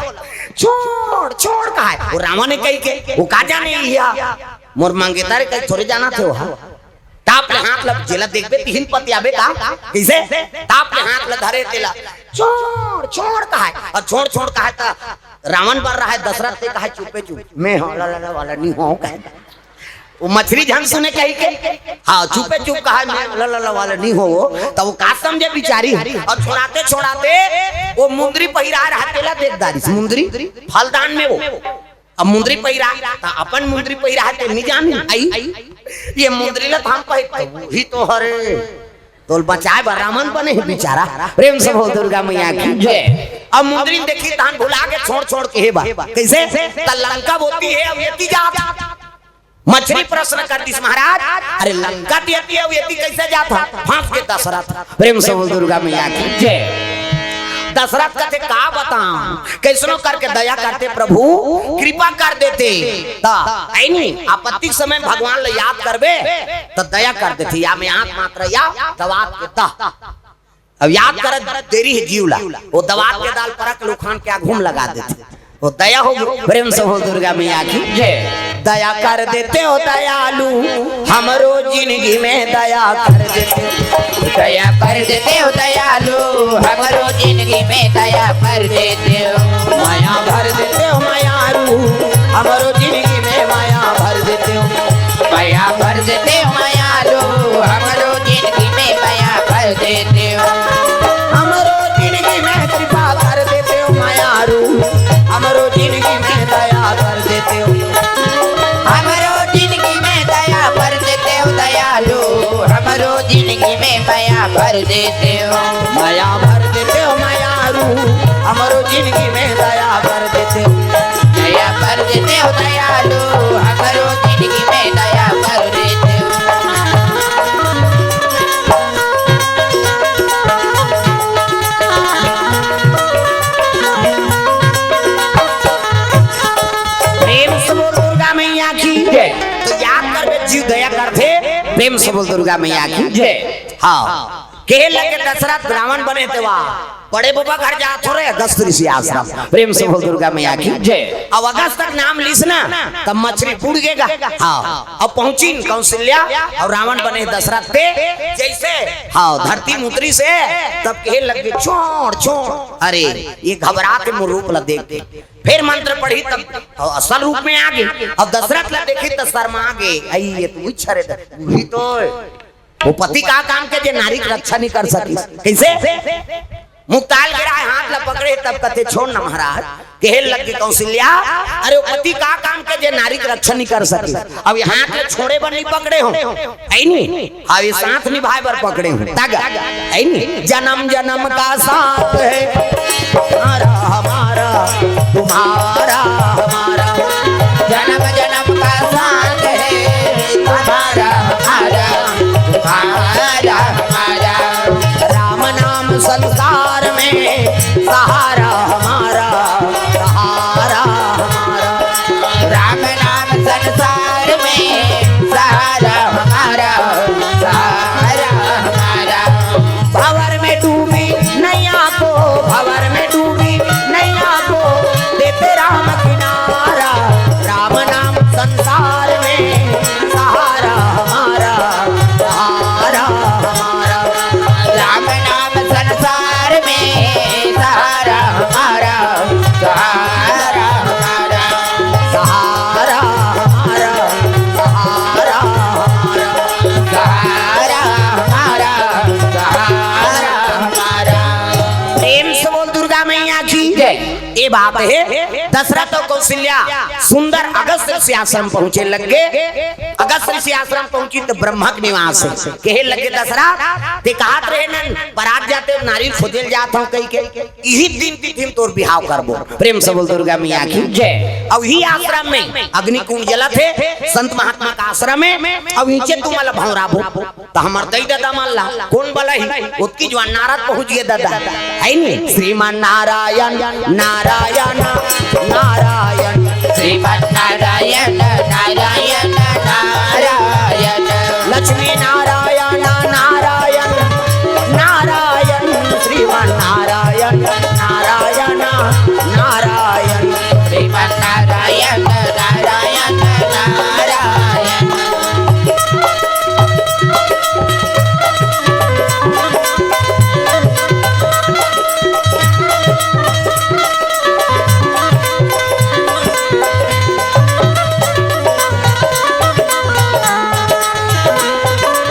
छोड़, छोड़ कहाय। वो रावण हे कहिके, वो का जाने इही हा। मोर मंगेतर हे कहि थोरे जानत हे वो हा। ताप ले हाथ ल, जेला देखबे तिहिन पतियाबे का? कइसे? ताप ले हाथ ल धरे तेला। छोड़, छोड़ कहाय। अउ छोड़, छोड़ कहाय त रावण बर रहा हे, दशरथ ते कहाय चुपे चुप। मैं हौं, ला, ला, ला, वाला नी हौं कहाय। वो मछरी झन सुने कहिके, हाँ, चुपे चुप कहाय, मैं ला, ला, ला, वाला नी हौं वो। त वो का समझे बिचारी? अउ छोड़ाते, छोड़ाते वो मुंदरी पहिराय रहा हे तेला देख डारिस। मुंदरी फलदान में वो। अब मुंदरी पहिराय, त अपन मुंदरी पहिराय हे ते नी जानी। आई, ये मुंदरी ल त हम पहिर, त वही तो हरे। तोल बचाय बर रावण बने हे बिचारा। प्रेम से बोल दुर्गा मैया की जय। अब मुंदरी ल देखिस तहान भुला गे छोड़ छोड़ के हे बा। कइसे? त लंका ओती हे, अब एती जात। मछरी प्रश्न कर दिस महाराज, अरे लंका त एती हे, अब एती कइसे जात हा? फंस गे दशरथ। प्रेम से बोल दुर्गा मैया की जय। दशरथ कथे का बताऊं, कइसनो करके दया करते प्रभु, कृपा कर देते। त, ऐ नी, आपत्ति के समय भगवान ल याद करबे, त दया कर देथे। या में आंत मात्र या दवात के दह। अब याद करत देरी हे जीव ला, वो दवात के दाल परख लुखान के आघू म लगा देथे। वो दया हो गे। प्रेम से बोल दुर्गा मैया की जय। दया कर देते हो दयालु, हमरो जिंदगी में दया कर देते हो। दया कर देते हो दयालु, हमरो जिंदगी में दया कर देते हो। माया भर देते हो मायारू, हमरो जिंदगी में माया भर देते हो। भर देते हो। मया भर देते हो मयारू, हमरो जिंदगी में दया भर देते हो। दया भर देते हो दयालु, हमरो जिंदगी में दया भर देते हो। प्रेम से बोल दुर्गा मैया की जय। तो याद करबे, जीव दया करथे। प्रेम से बोल दुर्गा मैया की जय। हाँ। कहे लगे दशरथ, रावण बने तेवा बड़े बबा घर जात हो रे, अगस्त ऋषि आश्रम। प्रेम से बोल दुर्गा मैया की जय। अब अगस्त तक नाम लीस ना, तब मछली बुड़ गेगा। हाँ, अब पहुंचिन कौशल्या और रावण बने दशरथ ते जैसे, हाँ, धरती मुतरी से, तब कहे लगे, "छोड़, छोड़, अरे, ये घबरा के मोर रूप ला देख के।" फिर मंत्र पढ़ी, तब असल रूप में आ गई। अब दशरथ ला देखी, तब शर्मा गए, "आई, ये तो उही छरे द-, उही तो है।" वो पति का काम के जे नारी के रक्षा नहीं कर सकी। कैसे? मुक्ताल गिरा है, हाथ ला पकड़े, तब कथे, "छोड़ ना महाराज।" कहे लग के कौशल्या, "अरे वो पति का काम के जे नारी के रक्षा नहीं कर सकी।" अब ये हाथ ला छोड़े बर नहीं पकड़े हो, है नी? अब ये साथ निभाए बर पकड़े हो। तग, है नी? जन्म जन्म का साथ है तुम्हारा हमारा, तुम्हारा हमारा। जन्म जन्म का साथ है तुम्हारा हमारा, तुम्हारा हमारा। राम नाम संसार में सहारा हमारा, सहारा हमारा। राम नाम संसार में सहारा हमारा, सहारा हमारा। भंवर में डूबी नैया को, भंवर में डूबी नैया को, देते राम किनारा। राम नाम संसार में सहारा हमारा, सहारा हमारा। राम नाम संसार में सहारा हमारा, सहारा हमारा। सहारा हमारा, सहारा हमारा, सहारा हमारा, सहारा हमारा। प्रेम से बोल दुर्गा मैया की जय। ये बात है, दशरथ और कौशल्या सुंदर अगस्त ऋषि आश्रम पहुंचे लग गे। अगस्त ऋषि आश्रम पहुंची तो ब्रह्मा के निवास है। कहे लगे, "दशरथ, ते कहत रहे नन, बरात जाते नारी खोजे ल जात हूं कहि के, इही दिन तिथि में तोर बिहाव करबो।" प्रेम से बोल दुर्गा मैया की जय। अब ही आश्रम में अग्नि कुंड जलत है, संत महात्मा का आश्रम है। अब नीचे तुमला भंवराबो। त हमर दई ददा मन ला कोन बलही? ओतकी जुवार नारद पहुंच गे ददा, है नी? श्रीमन नारायण नारायण नारायण। श्रीमन नारायण नारायण नारायण। लक्ष्मी नारायण नारायण नारायण। श्रीमन नारायण नारायण नारायण। श्रीमन नारायण नारायण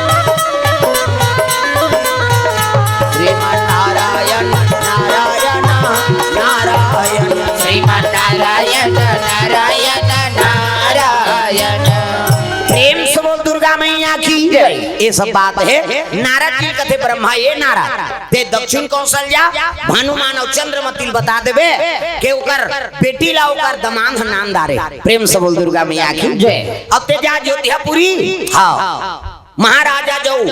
नारायण। श्रीमन नारायण नारायण नारायण। श्रीमन नारायण नारायण नारायण। प्रेम से बोल दुर्गा मैया की जय। ये सब बात है। नारद जी कथे, ब्रह्मा, ये नारद, ते दक्षिण कौशल्या, भानुमान और चंद्रमती ल बता देबे के ओकर बेटी ला ओकर दमांद ह नान डारे। प्रेम से बोल दुर्गा मैया की जय। अब ते जा अयोध्यापुरी, हाँ, महाराजा जो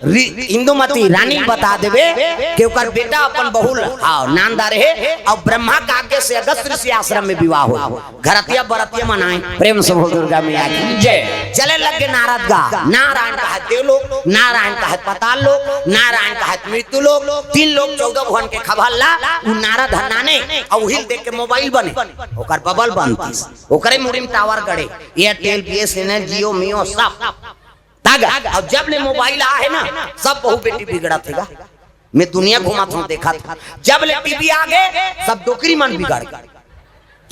रि-, इंदुमती रानी ल बता देबे के ओकर बेटा अपन बहू ल, हाँ, नान डारे हे। और ब्रह्मा के आज्ञा से अगस्त ऋषि आश्रम में विवाह हो, घरतिया बरतिया मनाए। प्रेम से बोल दुर्गा मैया की जय। चले लग गे नारद गा, नारायण कहत देवलोक, नारायण कहत पाताल लोक, नारायण कहत मृत्यु लोक, तीन लोक चौदह भुवन के खबर ला उ नारद ह नाने, और उही ल देख के मोबाइल बने, ओकर बबल बनतिस, ओकरे मुड़ी में टावर गड़े, एयरटेल, बीएसएनएल, जियो, मियो सब। तग, अब जब ले मोबाइल आ हे ना, सब बहू बेटी बिगड़त हे गा। मैं दुनिया घूमत हूँ, देखत हूँ। जब ले टीवी आ गे, सब डोकरी मन बिगड़ गे।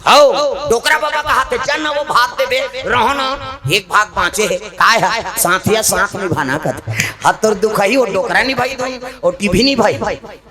हव, डोकरा बाबा कहाथे, "चल ना वो भाग देबे, रहो ना, एक भाग बाँचे हे।" काय हे? साथिया साथ निभाना कहत। अब तोर दुखही वो डोकरा निभाही, दुन वो टीवी निभाही।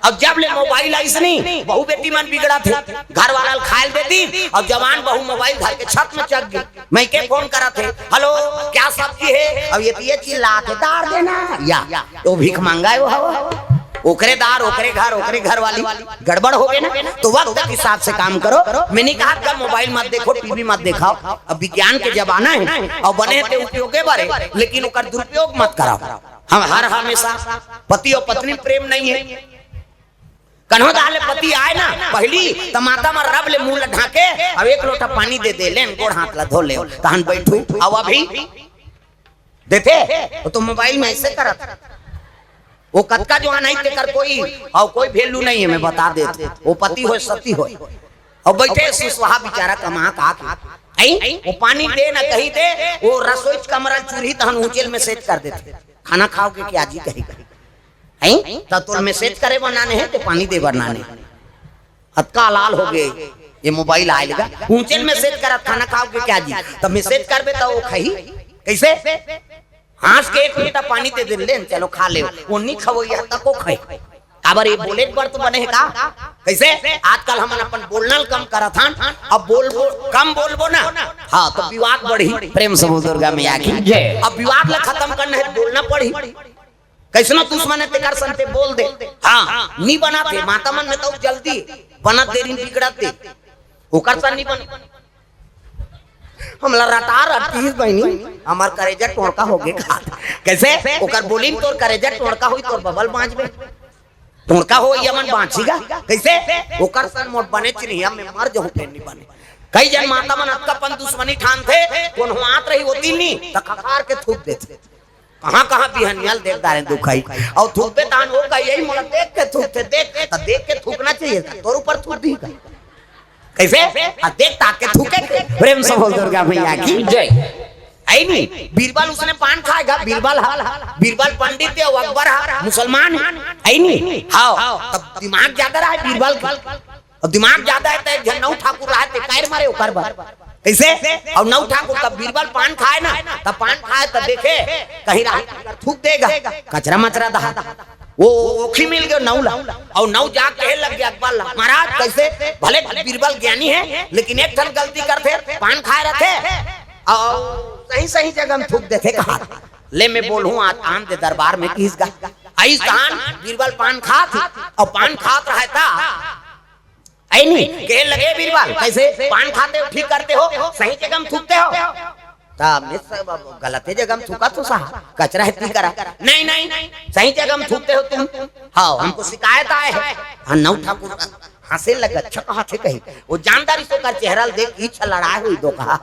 अब जब ले मोबाइल आइस नी, बहू बेटी मन बिगड़त हे, घर वाला ल खाय ल दे दिन, अउ जवान बहू मोबाइल धर के छत में चघ गे। मइके फोन करत हे, "हेलो, क्या सब्जी हे?" अउ ये, ये चिल्लात हे, "दार देना।" या, वो भीख मंगा हे वो, हव। ओकरे दार, ओकरे घर, ओकरे घर वाली, गड़बड़ हो गे ना। तो वक्त के हिसाब से काम करो। मैं नइ कहत का मोबाइल मत देखो, टीवी मत देखाव। अब विज्ञान के जमाना हे, अउ बने हे ते उपयोगे बर हे, लेकिन ओकर दुरुपयोग मत कराव। हम हर हमेशा पति अउ पत्नी प्रेम नइ हे। कन्हो दार ले पति आय ना, पहिली त माता मन रब ले मुँह ल ढाँके, अउ एक लोटा पानी दे दे, "लेन गोड़ हाथ ल धो ले।" तहन बइठू, अउ अभी देथे, वो तो मोबाइल में अइसे करत हे। वो कतका जुवान हे, तेकर कोई, अउ कोई value नइ हे, मैं बता देत हँव। वो पति होय, सती होय, अउ बइठे सुसुहा बिचारा कमा खा के। अई, वो पानी दे ना कही दे, वो रसोई के कमरा चूल्ही तहन ऊँचे ल message कर देथे, "खाना खाओगे क्या जी?" कही, कही। अई, त तोर message करे बर नाने हे, ते पानी दे बर नाने हे। अतका लाल हो गे, ये मोबाइल आय ले गा। ऊँचे ल message करत, "खाना खाओगे क्या जी?" त message करबे त वो खही। कइसे? हाँस के एक लोटा पानी दे दे, "लेन चलो खा ले।" वो नइ खवइया तको खही। काबर ये बोले बर तो बने हे का? कइसे? आजकल हमन अपन बोलना ल कम करत हन, अब बोलबो, कम बोलबो ना, हाँ, तो विवाद बढ़ही। प्रेम से बोल दुर्गा मैया की जय। अब विवाद ल खतम करना हे, बोलना पड़ही। कइसनो दुश्मन हे तेकर संग ते बोल दे। हाँ, नइ बनत हे, माता मन में तो जल्दी बनत देरी बिगड़त दे। ओकर संग नइ बने। हमला रटा रटिस बहिनी, हमर करेजा टोड़का हो गे का। कइसे? ओकर बोली म तोर करेजा टोड़का होही, तोर बबल बाँचबे। टोड़का होही, हमन बाँची गा। कइसे? ओकर संग मोर बनेच नइ हे, मैं मर जाहूँ फेर नइ बने। कई झन माता मन अतका अपन दुश्मनी ठानथे, कोनो आत रही होती नी, त खखार के थूक देथे। कहाँ-कहाँ बिहनिया ल देख डारेन दुखही। अउ थूकबे तहन वो कही, "यही मोला देख के थूकथे, देख।" त देख के थूकना चाहिए, तोर ऊपर थूक दिही का? कइसे? आ देख ताक के थूके के। प्रेम से बोल दुर्गा मैया की जय। अई नी, बीरबल उसने पान खाय गा, बीरबल ह, बीरबल पंडित हे, अकबर ह, मुसलमान हे। अई नी? हव, तब दिमाग जादा रहय बीरबल के। अउ दिमाग जादा हे, त एक झन नऊ ठाकुर रहय, ते कायर मारे ओकर बर। कइसे? अउ नऊ ठाकुर तब बीरबल पान खाय ना, तब पान खाय त देखे, कहीं राही थूक दे गा, कचरा मचरा दहा। वो ओखी मिल गे नऊ ला, अउ नऊ जाके कहे लग गे अकबर ला, "महाराज, कइसे भले बीरबल ज्ञानी हे, लेकिन एक ठन गलती करथे, पान खाय रथे, अउ सही-सही जगह म थूक देथे कहा। ले मैं बोलहूँ, आज आन दे दरबार में," किहिस गा। अइस तहान बीरबल पान खात, अउ पान खात रहय त अई नी, कहे लगे बीरबल, "कइसे पान खाते हो, ठीक करते हो, सही जगह म थूकते हो?" त मैं सब गलते जगह म थूकत हँव साहब, कचरा हे ती करा। "नहीं, नहीं, सही जगह म थूकते हो तुम। हाँ, हमको शिकायत आए है।" हाँ, नऊ ठाकुर हँसे लगे, "अच्छा कहाथे?" कही। वो जानदारी से ओकर चेहरा ल देख, इच्छा लड़ाए हुई दो कहा।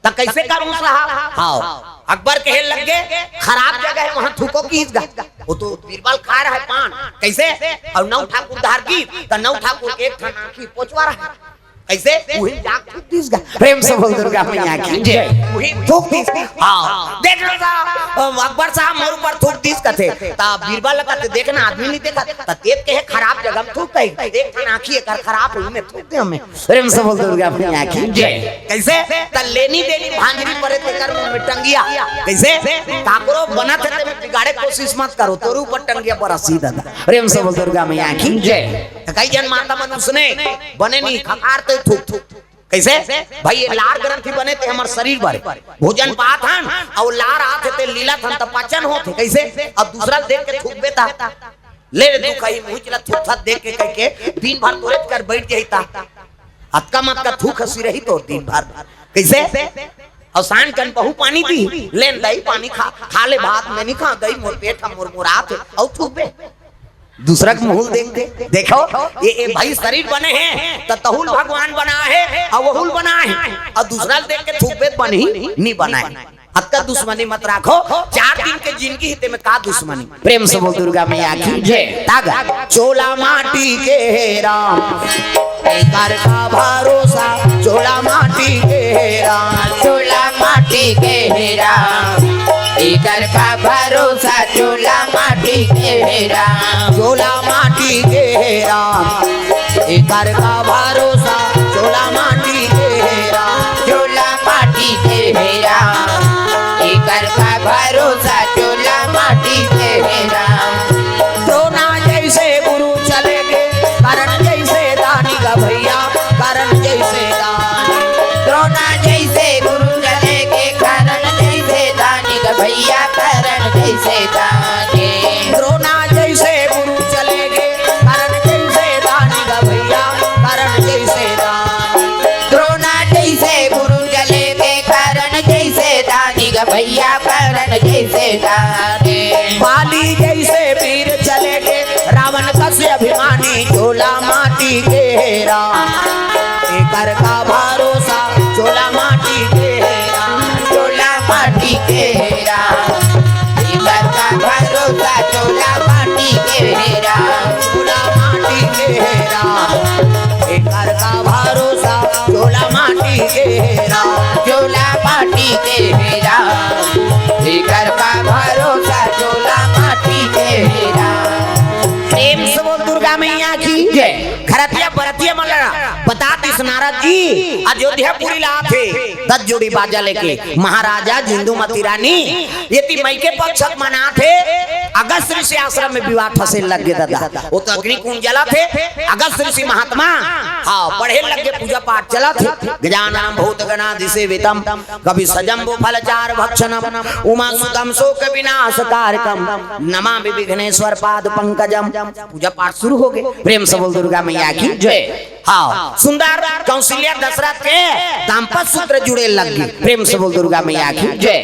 त कइसे करूँ साहब? हाँ, अकबर कहे लग गे, "खराब जगह हे, वहाँ थूको," किहिस गा। वो तो बीरबल खाय रहय पान, कइसे? अउ नऊ ठाकुर धार गिस, त नऊ ठाकुर के एक ठन आँखी पोचवा रहय। कइसे? उही जाके थूक दिस गा। प्रेम से बोल दुर्गा मैया की जय। उही थूक दिस। हाँ, देख लो साहब, अकबर साहब मोर ऊपर थूक दिस कथे। त बीरबल कथे, "देख ना, आदमी नइ देखत, त तें कहे खराब जगह म थूक दे। एक ठन आँखी एकर खराब हे, उही में थूक दे हमें।" प्रेम से बोल दुर्गा मैया की जय। कइसे? त लेनी देनी भांजरी परे तेकर मुँह में टंगिया। कइसे? काकरो बनत हे ते में बिगाड़े कोशिश मत करो, तोर ऊपर टंगिया बरसही दादा। प्रेम से बोल दुर्गा मैया की जय। त कई झन माता मन उसने बने नी, खखार ते थूक। कइसे? भाई, ये लार ग्रंथि बने ते हमर शरीर बर भोजन पात हन, अउ लार आत हे ते लीलत हन त पाचन होत हे। कइसे? अब दूसरा ल देख के थूकबे त ले रे दुखही मुँही ला थूकथस देख के कहिके दिन भर तोरे कर बइठ जाही त। अतका मत का थूक हँसी रही तोर दिन भर। कइसे? अउ सांझ कन बहू पानी दिही, "लेन दाई पानी खा, खा ले भात, मैं नइ खाँव दाई, मोर पेट ह मोर मोरात हे," अउ थूकबे। दूसरा के मुँह ल देख दे। देखो, ये, ये भाई शरीर बने हे, त तहू ल भगवान बनाय हे, अउ वहू ल बनाय हे, अउ दूसरा ल देख के थूकबे त बनही, नइ बनय। अतका दुश्मनी मत राखो, चार दिन के जिनगी हे, ते में का दुश्मनी? प्रेम से बोल दुर्गा मैया की जय। तागा। चोला माटी के हे राम, एकर का भरोसा, चोला माटी के हे राम। चोला माटी के हे राम, एकर का भरोसा, चोला माटी के हे राम। चोला माटी के हे राम, एकर का भरोसा, चोला माटी के भरोसा चोला माटी के हे राम। द्रोणा जैसे गुरु चले गे, कर्ण जैसे दानी गा भैया, कर्ण जैसे दानी। द्रोणा जैसे गुरु चले गे, कर्ण जैसे दानी गा भैया, कर्ण जैसे दानी। द्रोणा जैसे गुरु चले गे, कर्ण जैसे दानी गा भैया, कर्ण जैसे दानी। द्रोणा जैसे गुरु चले गे, कर्ण जैसे दानी गा भैया, कर्ण जैसे दानी। बाली जैसे वीर चले गे, रावण कस अभिमानी, चोला माटी के हे राम। एकर का भरोसा, चोला माटी के हे राम। चोला माटी के हे राम। एकर का भरोसा, चोला माटी के हे राम। चोला माटी के हे राम। एकर का भरोसा, चोला माटी के हे राम। चोला माटी के हे राम। एकर का भरोसा, चोला माटी के हे राम। प्रेम से बोल दुर्गा मैया की जय। खरतिया बरतिया मन ला बता दिस नारद जी, अयोध्यापुरी ला आथे दस जोड़ी बाजा लेके। महाराजा, इंदुमती रानी, एती मइके पक्ष मनाथे, अगस्त ऋषि आश्रम में विवाह ठसे लग गे दादा। वो तो अग्नि कुंड जलाथे, अगस्त ऋषि महात्मा, हाँ, पढ़े लग गे, पूजा पाठ चलाथे। गजाननम भूत गणादि सेवितम, कपि सजम्बु फल चारु भक्षणम, उमा सुतम शोक विनाश कारकम, नमामि विघ्नेश्वर पाद पंकजम। पूजा पाठ शुरू हो गे। प्रेम से बोल दुर्गा मैया की जय। हाँ, सुंदर कौशल्या दशरथ के दाम्पत्य सूत्र जुड़े लग गे। प्रेम से बोल दुर्गा मैया की जय।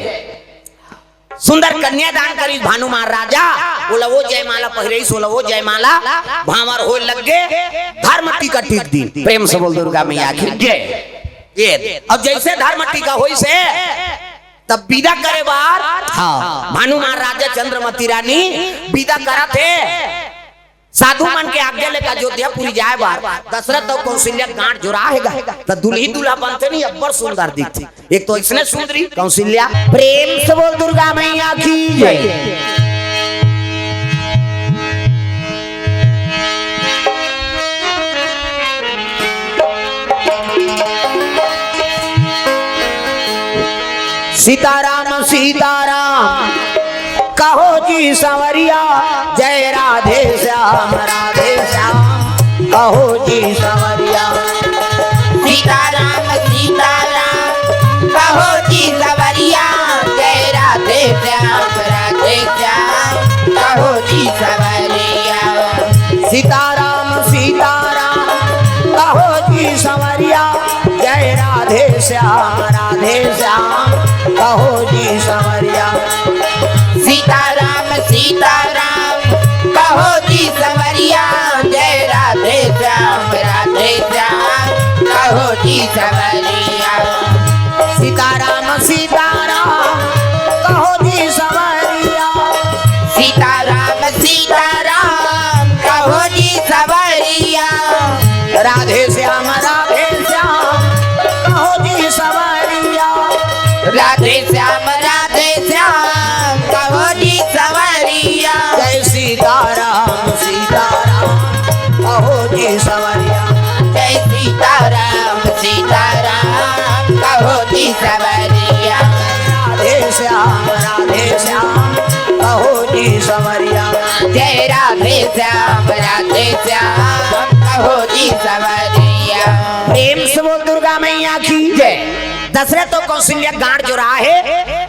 सुंदर कन्यादान करिस भानु महाराजा, ओला वो जयमाला पहिरइस, ओला वो जयमाला, भांवर होय लग गे, धर्म टीका टीक दिन। प्रेम से बोल दुर्गा मैया की जय। ये, अब जैसे धर्म टीका होइस हे, तब विदा करे बर, हाँ, भानु महाराजा चंद्रमती रानी विदा करत हे। साधु मन के आज्ञा लेके अयोध्यापुरी जाए बर दशरथ अउ कौशल्या गांठ जोरा हे गा, त दुल्ही दूल्हा बनथे नहीं, अब्बड़ सुंदर दिखथे। एक तो इसने सुंदरी कौशल्या। प्रेम से बोल दुर्गा मैया की जय। सीताराम सीताराम कहो जी संवरिया, जय राधे श्याम राधे श्याम कहो जी संवरिया। सीताराम सीताराम कहो जी संवरिया, जय राधे श्याम राधे श्याम कहो जी संवरिया। सीताराम सीताराम कहो जी संवरिया, जय राधे श्याम राधे श्याम कहो जी संवरिया। सीताराम सीताराम कहो जी संवरिया, जय राधे श्याम राधे श्याम कहो जी संवरिया। सीताराम सीताराम कहो जी संवरिया। सीताराम सीताराम कहो जी संवरिया। राधे श्याम राधे श्याम कहो जी संवरिया। राधे श्याम राधे श्याम कहो जी संवरिया। जय सीताराम सीताराम कहो जी संवरिया। जय सीताराम सीताराम कहो जी संवरिया। राधे श्याम राधे श्याम कहो जी संवरिया। जय राधे श्याम राधे श्याम कहो जी संवरिया। प्रेम से बोल दुर्गा मैया की जय। दशरथ अउ कौशल्या गांठ जोरा हे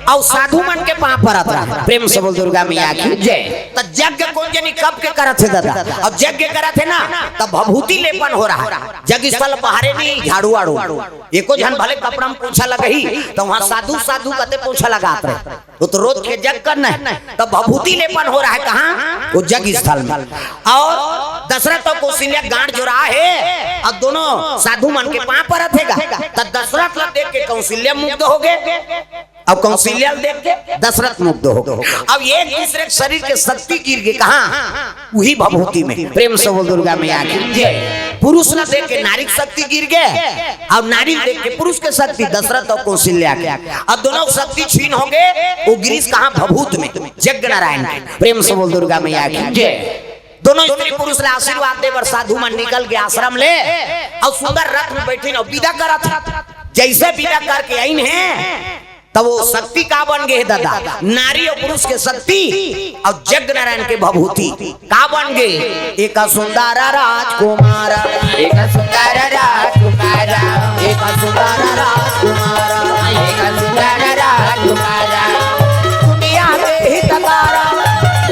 अउ साधु मन के पांव परत रहा। प्रेम से बोल दुर्गा मैया की जय। त यज्ञ कोन जनी कब के करत हे दादा? अब यज्ञ करत हे ना, तब भभूति लेपन हो रहा हे। यज्ञ स्थल बहारे नहीं, झाड़ू आड़ू। एको झन भले कपड़ा में पोछा लगही, त वहां साधु साधु कथे पोछा लगात रहे। वो तो रोज के यज्ञ करना हे, तब भभूति लेपन हो रहा हे कहाँ? वो यज्ञ स्थल में। अउ दशरथ अउ कौशल्या गांठ जोरा हे, अउ दोनों साधु मन के पांव परत हे गा। त दशरथ ला देख के कौशल्या मुग्ध हो गे, अउ कौशल्या ला देख के दशरथ मुग्ध हो गे। अब एक दूसरे के शरीर के शक्ति गिर गे कहाँ? उही भभूति में। प्रेम से बोल दुर्गा मैया की जय। पुरुष ला देख के नारी के शक्ति गिर गे, अउ नारी ला देख के पुरुष के शक्ति, दशरथ अउ कौशल्या के। अब दोनों के शक्ति छीन हो गे, वो गिरिस कहाँ? भभूत में, यज्ञ नारायण के। प्रेम से बोल दुर्गा मैया की जय। दोनों स्त्री पुरुष ला आशीर्वाद दे बर साधु मन निकल गे आश्रम ले, अउ सुंदर रथ में बैठिन अउ विदा करत हे। जैसे विदा करके आइन हे, तब वो शक्ति का बन गे हे दादा? नारी अउ पुरुष के शक्ति अउ जग नारायण के भभूति का बन गे? एक सुंदर राजकुमार, एक सुंदर राजकुमार, एक सुंदर राजकुमार, एक सुंदर राजकुमार। दुनिया के हितकारा,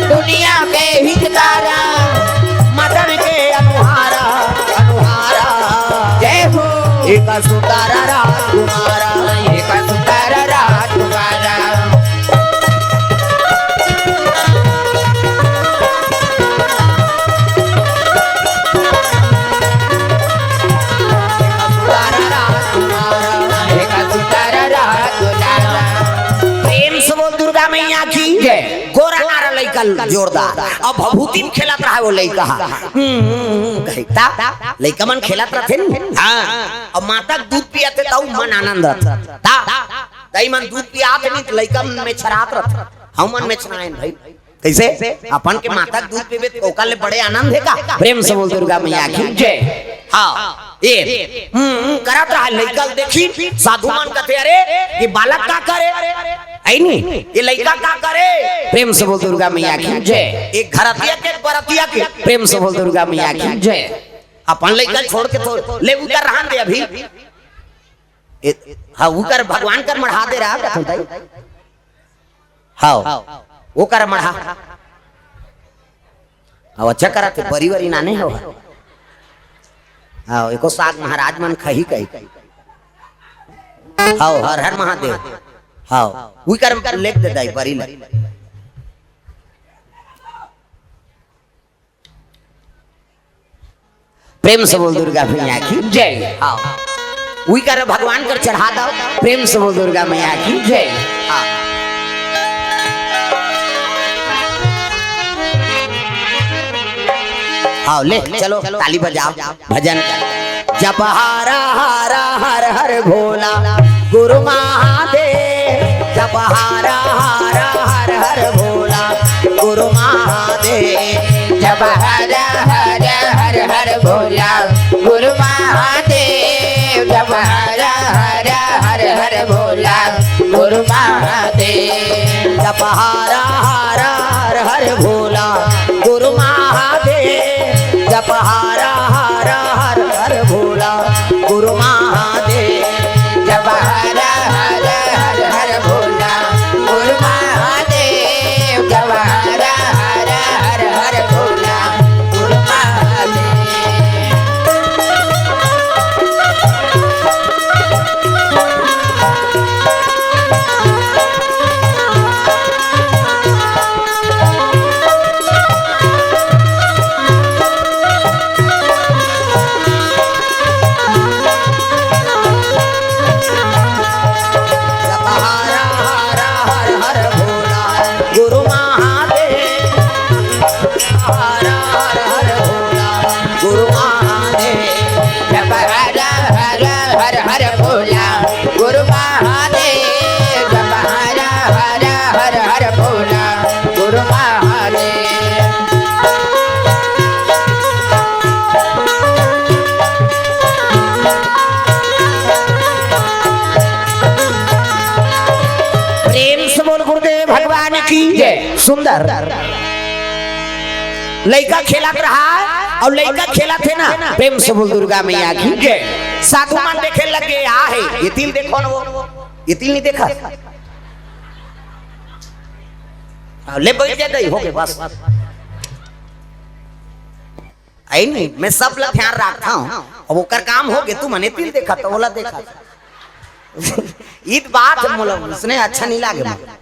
दुनिया के हितकारा, मदन के अनुहारा, अनुहारा। जय हो। एक सुंदर राजकुमार, एक सुंदर राजकुमार। प्रेम से बोल दुर्गा मैया की जय। गोरा नारा लइका जोरदार। अब भभूति में खेलत रहा वो लइका। हम्म, हम्म, हम्म, कही ता, लइका मन खेलत रथे न। हाँ। अब माता के दूध पियत हे, तऊ मन आनंद रथे। ता, तई मन दूध पियात नहीं, तो लइका मन मेछरात रथे। हम मन मेछराएन भाई। कैसे? अपन के माता के दूध पीबे, तो ओकर ले बड़े आनंद हे का? प्रेम से बोल दुर्गा मैया की जय। हाँ, ये, हम्म, हम्म, करत रहा लइका, देखी, साधु मन कथे, "अरे, ये बालक का करे?" है नी? "ये लइका का करे?" प्रेम से बोल दुर्गा मैया की जय। एक घरतिया के, एक बरतिया के, प्रेम से बोल दुर्गा मैया की जय। अपन लइका छोड़ के थोर, ले उकर रहन दे अभी। ए, हाँ, उकर भगवान कर मढ़ा दे रहा, कथन ताई। हाँ, वो कर मढ़ा। हाँ, अच्छा करा थे, बरी वरी नाने हो। हाँ, एको साग महाराज मन खही कही। हाँ, हर हर महादेव। हाँ, उही कर लेक दे दाई, बरी ले। प्रेम से बोल दुर्गा मैया की जय। हाँ, उही कर भगवान कर चढ़ा दो। प्रेम से बोल दुर्गा मैया की जय। हाँ। हाँ, ले चलो, ताली बजाओ, भजन कर। जप हरा हरा हर हर भोला गुरु महादेव, जप हरा हरा हर हर भोला गुरु महादेव। जप हरा हरा हर हर भोला गुरु महादेव, जप हरा हरा हर हर भोला गुरु महादेव। जप हरा हरा हर हर भोला गुरु महादेव, जप हरा हरा हर हर भोला गुरु महादेव। जप हरा हरा हर हर भोला गुरु महादेव, जप हरा हरा हर हर भोला गुरु महादेव। जप हरा हरा हर हर भोला गुरु महादेव। हरा हर हर भोला गुरु महादेव। जप हरा हरा हर हर भोला गुरु महादेव। जप हरा हरा हर हर भोला गुरु महादेव। प्रेम से बोल गुरुदेव भगवान की जय। सुंदर लइका खेलत रहा अउ लइका खेलत हे ना, प्रेम से बोल दुर्गा मैया की जय। साधु मन देखे लगे, आ हे, ये तिल देखो ना वो, ये तिल नहीं देखा? हाँ, ले बैठ जा दई, हो गए बस। आई नहीं, मैं सब ला ध्यान रखता हूँ। अब ओकर काम हो गए, तू मने तिल देखा तो ओला देखा। इत बात मोला उसने अच्छा नहीं लागे मोला।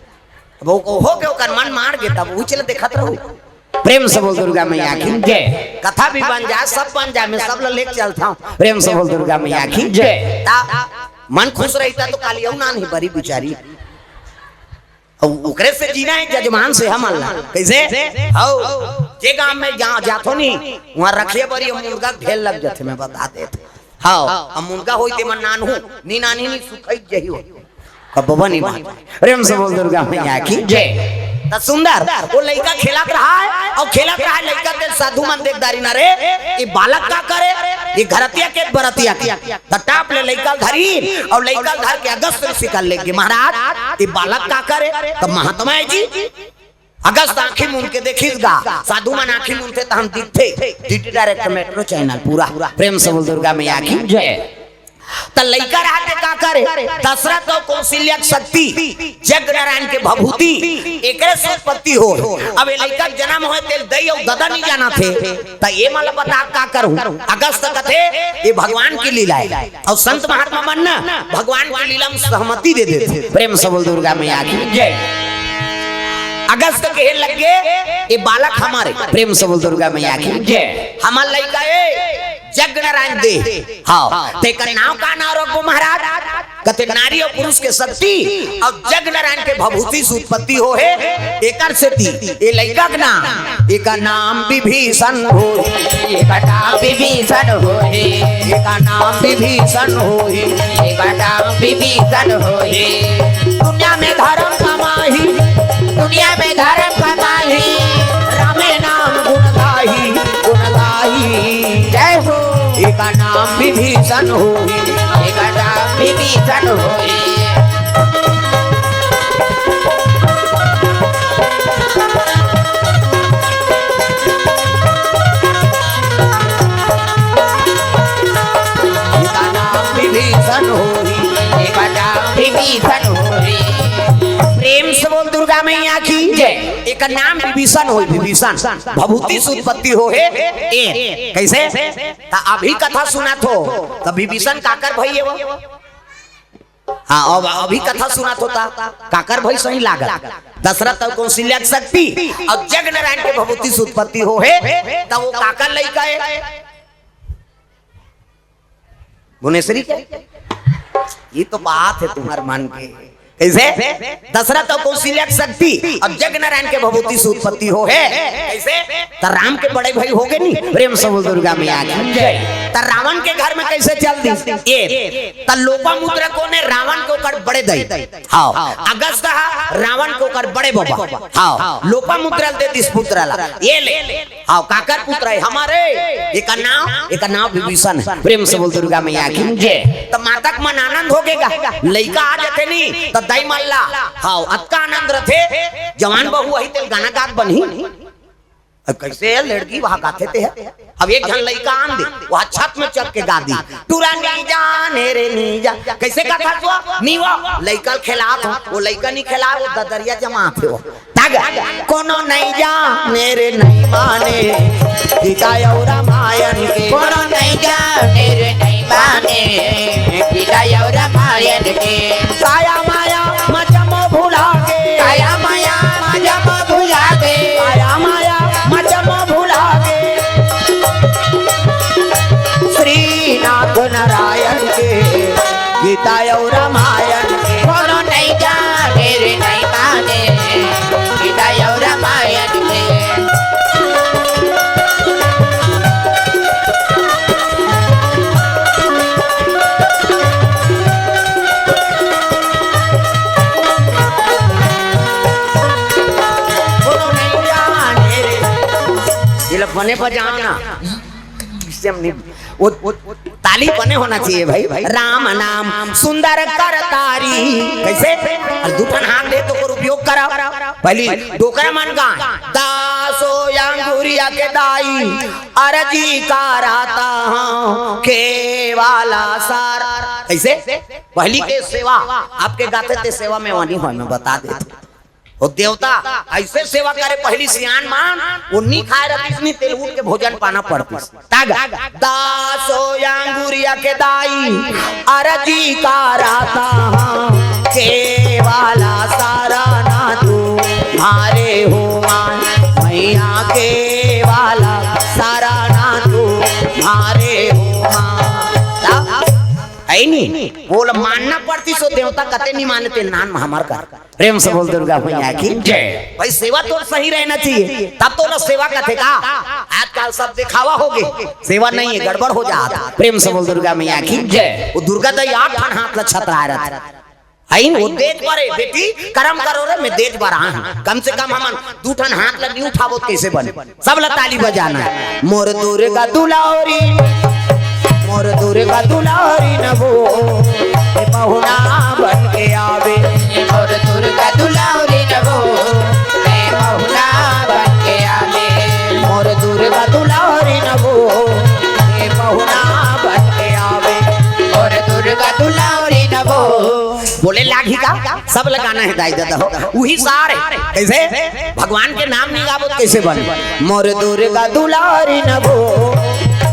अब वो हो गए, ओकर मन मार गए, तब उचल देखत रहू। प्रेम से बोल दुर्गा मैया की जय। कथा भी बन जाए, सब बन जाए, मैं सब ला लेके चलता हूँ। प्रेम से बोल दुर्गा मैया की जय। ता मन खुश रहिता तो काली अउ नान ही बरी बिचारी। अउ ओकरे से जीना हे जजमान से हमन ला। कैसे? हौ, जे गांव में जा, जाथो नी, वहाँ रखिए बरी मुनगा ढेर लग जाथे, मैं बता देत। हौ, अब मुनगा होई ते मन नानहू, नी नानी नी सुखई जही हो। कब बनी बात। प्रेम से बोल दुर्गा मैया की जय। त सुंदर, वो लइका खेलत रहा है, अउ खेलत रहा है, लइका के साधु मन देख डारिन, "अरे, ये बालक का करे? ये घरतिया के बरतिया के?" त टाप ले लइका ल धरिन, अउ लइका ल धर के अगस्त ऋषि कर लेगे, "महाराज, ये बालक का करे?" त महात्मा हे जी, अगस्त आंखी मूंद के देखिस गा, साधु मन आंखी मूंदथे त हम दिखथे, डीडी डायरेक्ट मेट्रो चैनल पूरा। प्रेम से बोल दुर्गा मैया की जय। त लइका रहत हे का करे? दशरथ अउ कौशल्या के शक्ति, जग नारायण के भभूति, एकरे से उत्पत्ति होय। अब ये लइका के जनम होय तेला दई अउ ददा नइ जानथे, त ये मन ल बता का करहूं? अगस्त कथे, ये भगवान के लीला हे। अउ संत महात्मा मन न भगवान के लीला म सहमति दे देथे। प्रेम से बोल दुर्गा मैया की जय। अगस्त कहे लगे, ये बालक हमर हे। प्रेम से बोल दुर्गा मैया की जय। हमर लइका हे, जग नारायण दे। हां, तेकर नांव का नांव रखबो महाराज? कथे नारी अउ पुरुष के शक्ति अउ जग नारायण के भभूति से उत्पत्ति होहे, एकर सेती ए लइका के नाम, एकर नाम विभीषण होही। एकर नाम विभीषण होही। एकर नाम विभीषण होही। एकर नाम विभीषण होही। दुनिया में धरम कमाही। दुनिया में धरम कमाही। रामे नाम गुण गाही, गुण गाही। जय हो। एकर नाम विभीषण होही। एकर नाम विभीषण होही। एकर नाम विभीषण होही। एकर नाम विभीषण होही। प्रेम से बोल दुर्गा मैया की जय। एकर नाम विभीषण होही, विभीषण। भभूति से उत्पत्ति होहे ए। कइसे? त अभी कथा सुनत हो, त विभीषण काकर भई हे वो? हां, अब अभी कथा सुनत हो त काकर भई सही लागत? दशरथ अउ कौशल्या के शक्ति अउ जग नारायण के भभूति से उत्पत्ति होहे, त वो काकर लइका हे? भुवनेश्वरी के? ये तो बात हे तुम्हर मन के। कइसे? दशरथ अउ कौशल्या के शक्ति अउ जग नारायण के भभूति से उत्पत्ति होहे। कइसे? त राम के बड़े भई होगे नी। प्रेम से बोल दुर्गा मैया की जय। त रावन के घर में कइसे चल दिस? ए, त लोपामुद्रा कोन हे? रावन के ओकर बड़े दई। हां, अगस्त ह रावन के ओकर बड़े बबा। हां, लोपामुद्रा ल दे दिस पुत्र ला। ये ले। हां, काकर पुत्र हे? हमर हे। एकर नांव, एकर नांव विभीषण हे। प्रेम से बोल दुर्गा मैया की जय। त माता के मन आनंद होगे गा। लइका आ जाथे नी, त दई मन ला, हां, अतका आनंद रथे। जवान बहू आही तेला गाना गात बनही। अब कइसे लड़की वहां गाथे ते हे? अब एक झन लइका आन दे, वहां छत में चढ़ के गा दी, "टूरा नी जाने रे नी जा।" कइसे गाथा तो? नी वो लइका ल खेलात हो, वो लइका नी खेलाय, वो ददरिया जमात हे वो। ताग, कोनो नइ जाने रे नइ माने, गीता अउ रामायण के। कोनो नइ जाने रे नइ माने, गीता अउ रामायण के। काया माया मजम भुला गे। काया माया मजम भुला गे। काया माया मजम भुला गे। श्री नाथ नारायण के। गीता अउ रामायण के। कोनो नइ जाने रे नइ माने, गीता अउ रामायण के। कोनो नइ जाने रे। ये ला बने बजाओ ना। इससे हम नहीं, वो, वो, ताली बने होना चाहिए भाई। राम नाम सुंदर करतारी। कइसे? अउ दू ठन हाथ दे त ओकर उपयोग करा। पहिली डोकरा मन गाय, "दासो अंगुरिया के दाई, अरजी करत हंव केवाला सर।" कइसे? पहिली के सेवा, अब के गाथे ते सेवा में वानी होय, मैं बता देथंव। वो देवता अइसे सेवा करे, पहिली सियान मन, वो नी खाय रहतिस नी, तेला उठ के भोजन पाना पड़तिस। ताग, "दासो अंगुरिया के दाई, अरजी करत हंव केवाला सरना तुम्हारे हो माय, मैया केवाला सरना तुम्हारे हो माय।" हे नी? वो ला मानना पड़तिस, वो देवता कते नी माने, ते नाम हमर कर। प्रेम से बोल दुर्गा मैया की जय। भाई, सेवा तो सही रहना चाहिए, तब तो ना सेवा कथे का। आजकल सब दिखावा होगे, सेवा नहीं है, गड़बड़ हो जात। प्रेम से बोल दुर्गा मैया की जय। वो दुर्गा दाई आठ ठन हाथ ला छतराय रहत। अइन वो देज बर ए, बेटी, करम करो रे, मैं देज बर आए हँव। कम से कम हमन दू ठन हाथ ल नी उठाबो त कइसे बने? सब ल ताली बजाना हे। मोर दुर्गा दुलारी, मोर दुर्गा दुलारी न वो, ए पहुना बन के आवे। मोर दुर्गा दुलारी न वो, ए पहुना बन के आवे। मोर दुर्गा दुलारी न वो, ए पहुना बन के आवे। मोर दुर्गा दुलारी न वो। बोले लागही का? सब ल गाना हे दाई ददा हो। उही सार हे। कइसे? भगवान के नाम नी गाबो त कइसे बने? मोर दुर्गा दुलारी न वो,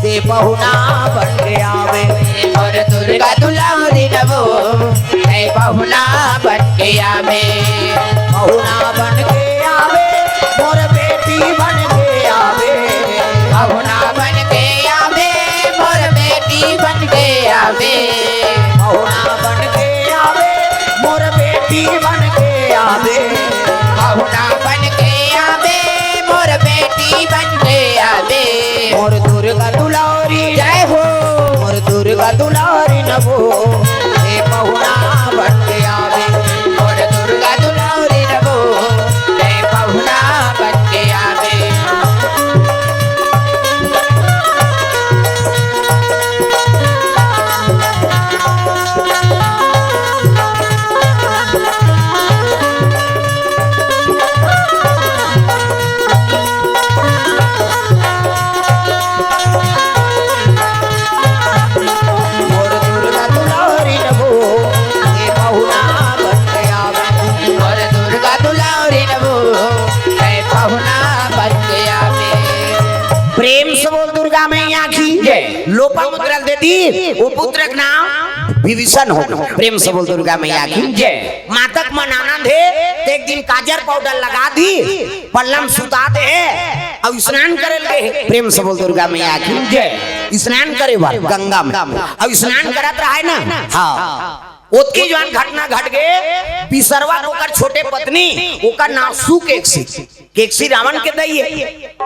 ए पहुना बन के आवे। मोर दुर्गा दुलारी न वो, ए पहुना बन के आवे। पहुना बन के आवे, मोर बेटी बन के आवे। पहुना बन के आवे, मोर बेटी बन के आवे। पहुना बन के आवे, मोर बेटी बन के आवे। पहुना बन के आवे, मोर बेटी बन के आवे। मोर दुर्गा दुलारी, जय हो। मोर दुर्गा दुलारी न वो, ए पहुना बन के आवे। मोर दुर्गा दुलारी न वो, ए पहुना बन के आवे। मोर दुर्गा दुलारी न वो, ए पहुना बन के आवे। मोर दुर्गा दुलारी न वो, ए पहुना बन के आवे। प्रेम से बोल दुर्गा मैया की जय। लोपामुद्रा दे दी, वो पुत्र के नाम विभीषण हो गए। प्रेम से बोल दुर्गा मैया की जय। मातक मन आनंद हे, त एक दिन काजर पाउडर लगा दी, पल्लम सुता दे हे, अउ स्नान करे लगे हे। प्रेम से बोल दुर्गा मैया की जय। स्नान करे बर गंगा में, अउ स्नान करत रहे ना, हाँ, ओतकी जुवार घटना घट गे। बिसरवा के ओकर छोटे पत्नी, ओकर नाम सुकेकसी, केकसी रावण के दई हे।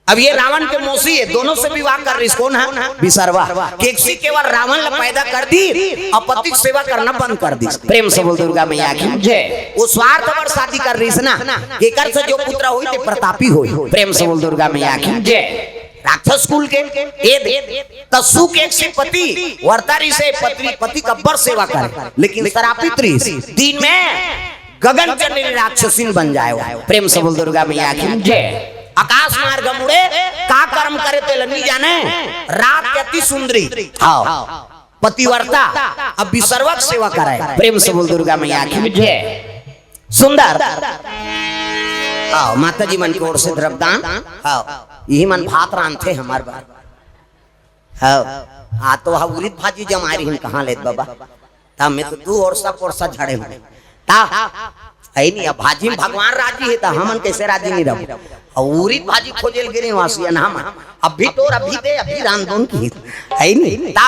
अब ये रावण के मौसी हे, दोनों से विवाह कर रहिस। कोन हे? बिसरवा। केकसी केवल रावण ल पैदा कर दी, अउ पति के सेवा करना बंद कर दी। प्रेम से बोल दुर्गा मैया की जय। वो स्वार्थ बर शादी कर रहिस ना, एकर से जो पुत्र होई ते प्रतापी होई। प्रेम से बोल दुर्गा मैया की जय। राक्षस कुल के ए दे, त सुकेकसी पति, व्रता रहिस हे, पति, पति के अब्बड़ सेवा करे, लेकिन श्रापित रहिस हे। दिन में गगन चंद्र राक्षसिन बन जाए हो। प्रेम से बोल दुर्गा मैया की जय। आकाश मार्ग में उड़े, का कर्म करे तेला नी जाने, रात के अति सुंदरी, हाँ, पतिव्रता, अब बिसरवा के सेवा करे। प्रेम से बोल दुर्गा मैया की जय। सुंदर, हाँ, माता जी मन के ओर से द्रव्यदान, हाँ, इही मन भात रांधथे हमर बर। हाँ, आ तो हा उरिद भाजी जमाए रहिन कहाँ ले बबा? त मैं तो दू ओरसा पोरसा झड़े हँव। त हे नी, अब भाजी में भगवान राजी हे, त हमन कइसे राजी नी रहबो? अउ उरिद भाजी खोजे ल गे रहिन वासी, अन हम अभी तोर, अभी दे, अभी रांध दोन किहिस। हे नी? त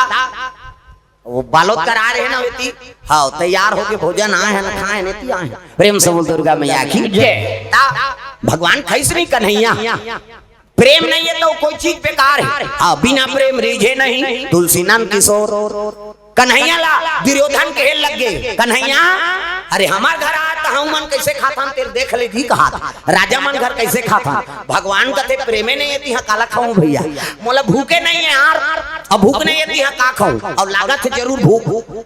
वो बालोद करा रहे ना होती, हाँ, तैयार होके भोजन आए हे ना, खाए हे ना, ती आए हे। प्रेम से बोल दुर्गा मैया की जय। त भगवान खइस नहीं कन्हैया। प्रेम नहीं हे त कोई चीज बेकार हे। हाँ, बिना प्रेम रीझे नहीं तुलसी नंद किशोर। कन्हैया ला दुर्योधन कहे लग गे, "कन्हैया, अरे हमर घर आ त हमन कइसे खाथन, तेला देख लेथी," कहाथे। "राजा मन घर कइसे खाथन?" भगवान कथे, "प्रेमे नहीं हे त इहाँ काला खाहूँ भइया, मोला भूखे नहीं हे यार, अब भूख नहीं हे त इहाँ का खाहूँ?" अउ लागत हे जरूर भूख।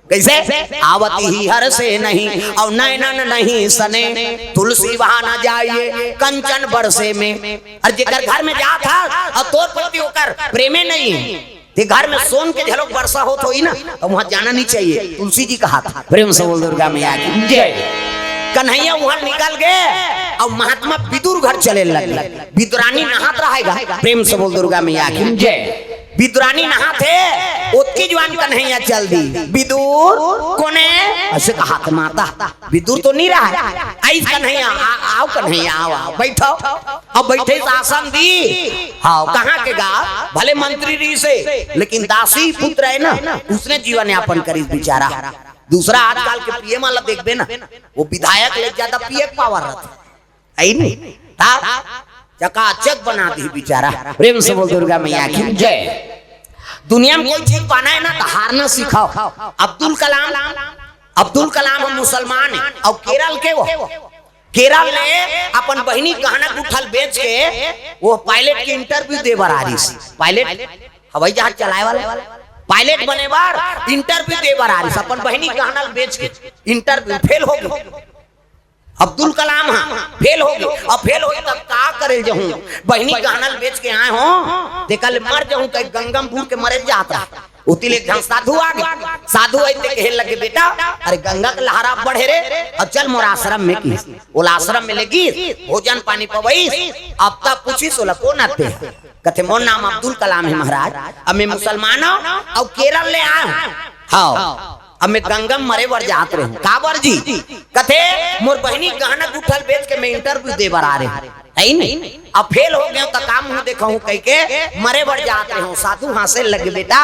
कइसे? "आवत ही हरषे नहीं, अउ नैनन नहीं सने, तुलसी वहाँ न जाइए, कंचन बरसे में।" अउ जेकर घर में जात हस अउ तोर प्रति ओकर प्रेमे नहीं हे, ते घर में सोन के घलोक बरसा होत होही ना, त उहाँ जाना नहीं चाहिए। तुलसी जी कहाथे। प्रेम से बोल दुर्गा मैया की जय। कन्हैया उहाँ निकल गे अउ महात्मा विदुर घर चले लग गे। विदुरानी नहात रहे गा। प्रेम से बोल दुर्गा मैया की जय। विदुरानी नहात हे, ओतकी जुवार कन्हैया चल दिस। "विदुर कोन ए?" अइसे कहाथे माता। विदुर तो नहीं रहा। "आइस कन्हैया, आ, आव कन्हैया, आव, आव, बइठव।" अब बइठे त आसन दिस। हाँ, कहाँ के गा, भले मंत्री रहिस हे, लेकिन दासी पुत्र हे ना, उसने जीवन यापन करिस बिचारा। दूसरा आजकल के पीएम वाला देखबे ना, वो विधायक ले ज्यादा पीए के पावर रहिथे। हे नी? त चकाचक बना दिस बिचारा। प्रेम से बोल दुर्गा मैया की जय। दुनिया में कोई चीज पाना हे ना, त हारना सिखाव। अब्दुल कलाम अब्दुल कलाम ह मुसलमान हे, अउ केरल के वो, केरल ले अपन बहिनी गहना गुठल बेच के वो पायलट के इंटरव्यू दे बर आ रहिस। पायलट, हवाई जहाज चलाए वाला, पायलट बने बर इंटरव्यू दे बर आ रहिस, अपन बहिनी गहना ल बेच के इंटरव्यू फेल हो गे। अब्दुल कलाम ह फेल हो गे। अब फेल होई त का करे जाहूं? बहिनी गहना ल बेच के आए हों, तेकर ले मर जाहूं, कहि गंगा म बूड़ के मरे जात रहा। ओती ले एक झन साधु आ गे। साधु आइस ते कहे लगे, "बेटा, अरे गंगा के लहरा बढ़े रे, अब चल मोर आश्रम में," किहिस। ओला आश्रम में लेगिस, भोजन पानी पवइस। अब तब पूछिस ओला, "कोन आते?" कथे, "मोर नाम अब्दुल कलाम हे महाराज, अब मैं मुसलमान हूं, अउ केरल ले आए हूं। हाव, अब मैं गंगा म मरे बर जात रहे हूं।" "काबर जी?" कथे, "मोर बहिनी गहना गुठल बेच के मैं इंटरव्यू दे बर आ रहे हूं, हे नी? अब फेल हो गे हूं त का मुंह देखहूं कहिके मरे बर जात रहे हूं।" साधु हांसे लगे, "बेटा,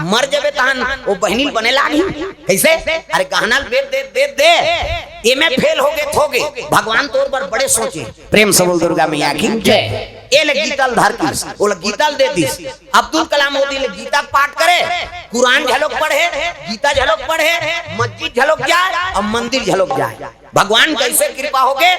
मर जबे तहन वो बहिनी ल बने लागही।" "कइसे?" "अरे गहना ल बेच दे, बेच दे, एमे फेल हो गे त हो गे, भगवान तोर बर बड़े सोचे।" प्रेम से बोल दुर्गा मैया की जय। ए ले गीता ल धर किस, ओला गीता ल दे दिस। अब्दुल कलाम ओती ले गीता के पाठ करे, कुरान घलोक पढ़े, गीता घलोक पढ़े, मस्जिद घलोक जाए अउ मंदिर घलोक जाए। भगवान कइसे कृपा हो गे,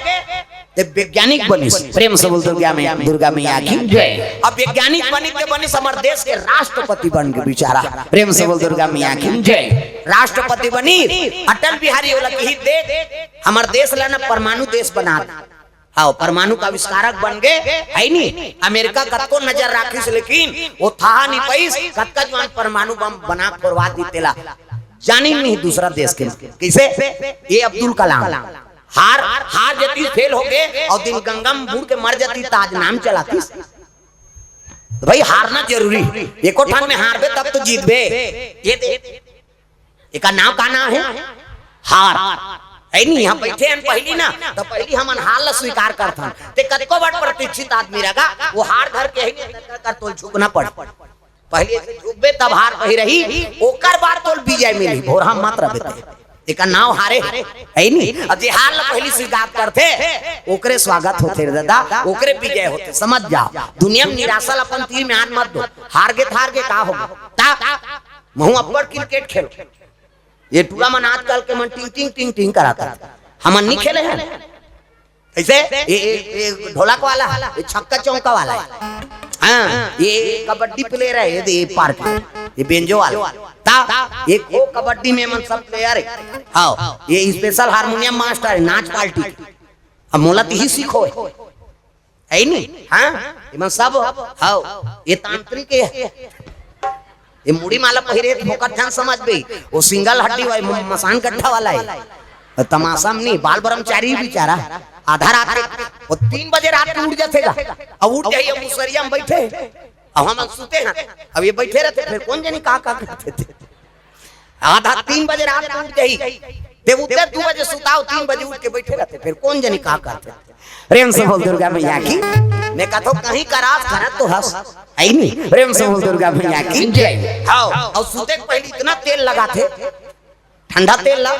ते वैज्ञानिक बनिस। प्रेम से बोल दुर्गा मैया, दुर्गा मैया की जय। अब वैज्ञानिक बनिस ते बनिस, हमर देश के राष्ट्रपति बन गे बिचारा। प्रेम से बोल दुर्गा मैया की जय। राष्ट्रपति बनिस, अटल बिहारी ओला किहिस, "देख, हमर देश ला ना परमाणु देश बना दे।" हाव, परमाणु के आविष्कारक बन गे, हे नी? अमेरिका कतको नजर राखिस, लेकिन वो थाहा नइ पाइस, कतका जुवान परमाणु बम बना के फोरवा दिस तेला। जानिस नहीं दूसरा देश के। कइसे? ए अब्दुल कलाम। हार, हार जतिस फेल हो गे, अउ दिन गंगा म बूड़ के मर जतिस त आज नाम चलातिस। त भाई, हारना जरूरी। एको ठन में हारबे तब तो जीतबे। ए दे, एकर नाव का नाव हे? हार। हे नी, इहां बइठे हन पहिली ना, त पहिली हमन हार ला स्वीकार करथन। ते कतको बड़ प्रतिष्ठित आदमी रह गा, वो हार धर के हे नी, त तोला झुकना पड़ही। पहिली झुकबे तब हार पहिरही, ओकर बाद तोला विजय मिलही, भोरहा मत रहिबे ते। एकर नाव हारे हे, हे नी? अब जे हार ला पहिली स्वीकार करथे, ओकरे स्वागत होथे रे ददा, ओकरे विजय होथे, समझ जाव। दुनिया म निराशा ला अपन तीर में आन मत दो। हार गे त हार गे, का हो गे? ता महूं अब्बड़ क्रिकेट खेलों। ए टूरा मन आजकल के मन टिंग टिंग टिंग टिंग कराथन। हमन नइ खेले हन। कइसे? ए, ए, ए ढोलक वाला, ए छक्का चौका वाला हे। हां, ए कबड्डी प्लेयर हे, ए पार्क, ए बेंजो वाला। ता, ए खो कबड्डी में एमन सब प्लेयर हे। हाव, ए स्पेशल हारमोनियम मास्टर हे, नाच पार्टी के। अब मोला त इही सीखो हे। हे नी? हां? एमन सब, हाव, ए तांत्रिक हे। ए मुड़ी माला पहिरे त फोकट झन समझबे। वो सिंगल हड्डी वाला, म-, मसान गड्ढा वाला हे। तमाशा म नी, बाल ब्रह्मचारी बिचारा। आधा रात के, वो तीन बजे रात के उठ जाथे गा। अब उठ जाही, अब मुसरिया म बइठे। अब हमन सुते हन। अब ए बइठे रहिथे, फेर कोन जनी का, का करथे। आधा तीन बजे रात के उठ जाही। ते उठे दू बजे सुताव, तीन बजे उठ के बइठे रहिथे, फेर कोन जनी का करथे। प्रेम से बोल दुर्गा मैया की। मैं कथों कहीं करास करत तो हस। हे नी? प्रेम से बोल दुर्गा मैया की जय। हाव, अउ सुते के पहिली इतना तेल लगाथे, ठंडा तेल ला।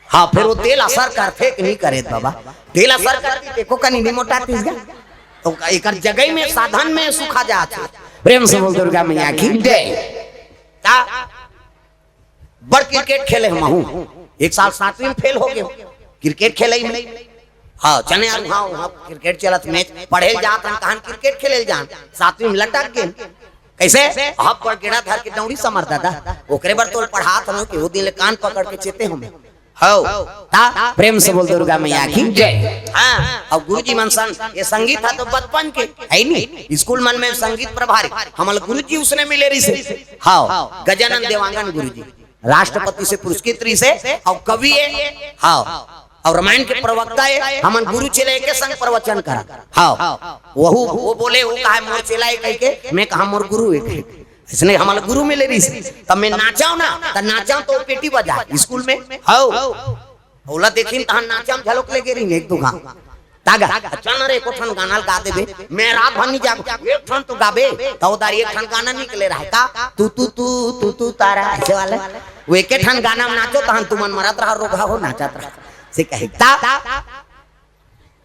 हां, फेर वो तेल असर करथे कि नइ करे बाबा? तेल असर करथे, देखो कनी नइ मोटातिस गा। त एकर जगह में साधन में सुखा जाथे। प्रेम से बोल दुर्गा मैया की जय। ता बड़ क्रिकेट खेले हंव महूं। एक साल सातवीं में फेल हो गेंव क्रिकेट खेलई में। हां, चने यार, हां, हां, क्रिकेट चलत, मैच, पढ़े ल जात हन, तहन क्रिकेट खेले ल जान, सातवीं में लटक गेंव। कइसे? अब बड़ गेड़ा धर के दौड़ी समर दादा, ओकरे बर तोल पढ़ात हंव कि वो दिन ले कान पकड़ के चेते हंव मैं। हव। ता प्रेम से बोल दुर्गा मैया की जय। हां, अउ गुरुजी मन सन, ये संगीत ह तो बचपन के, हे नी? स्कूल मन में संगीत प्रभारी, हमन ल गुरुजी उसने मिले रहिसे। हव, गजानन देवांगन गुरुजी, राष्ट्रपति से पुरस्कृत रहिसे, अउ कवि हे, हव, अउ रामायण के प्रवक्ता हे। हमन गुरु चेला एके संग प्रवचन करन। हव, वहू, वो बोले, वो कहा मोर चेला हे कहिके, मैं कहा मोर गुरु हे कहिके। अइसने हमन ल गुरु मिले रहिसे, त मैं नाचंव ना, त नाचंव तो पेटी बजाय स्कूल में। हव। ओला देखिन तहन नाचा म घलोक लेगे रहिन एक दू घांव। ता गा, अच्छा न रे, एको ठन गाना ल गा देबे। मैं रात भर नइ जागंव, एक ठन तो गाबे। त ओ दारी एक ठन गाना निकले रहय का, तू, तू, तू, तू, तू, तारा, अइसे वाला। वो एके ठन गाना म नाचो, तहन तुमन मरत रहा, रोगहा हो, नाचत रहा। से कहे, ता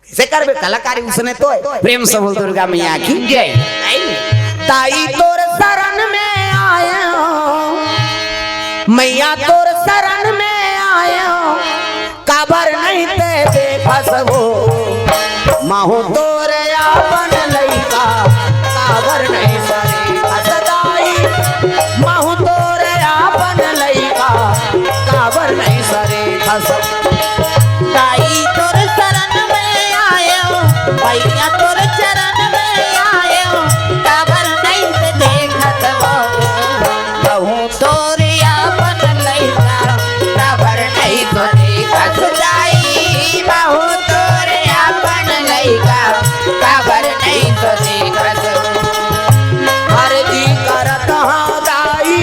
कइसे करबे कलाकारी उसने तो हे। प्रेम से बोल दुर्गा मैया की जय। ताई तोर शरण में आए हंव, मैया तोर शरण में आयो, काबर नहीं ते देखस वो। महू तोर आपन लइका, काबर नहीं सरे खस दाई। महू तोर आपन लइका, काबर नहीं सरे खस। दाई तोर शरण में आयो, भैया तोर चरण में आयो, काबर नहीं ते देखत वो। महू तोर आपन लइका, काबर नहीं तो देखत दाई। महू तोर आपन लइका, काबर नहीं तो देखत। अरजी करत हँव दाई,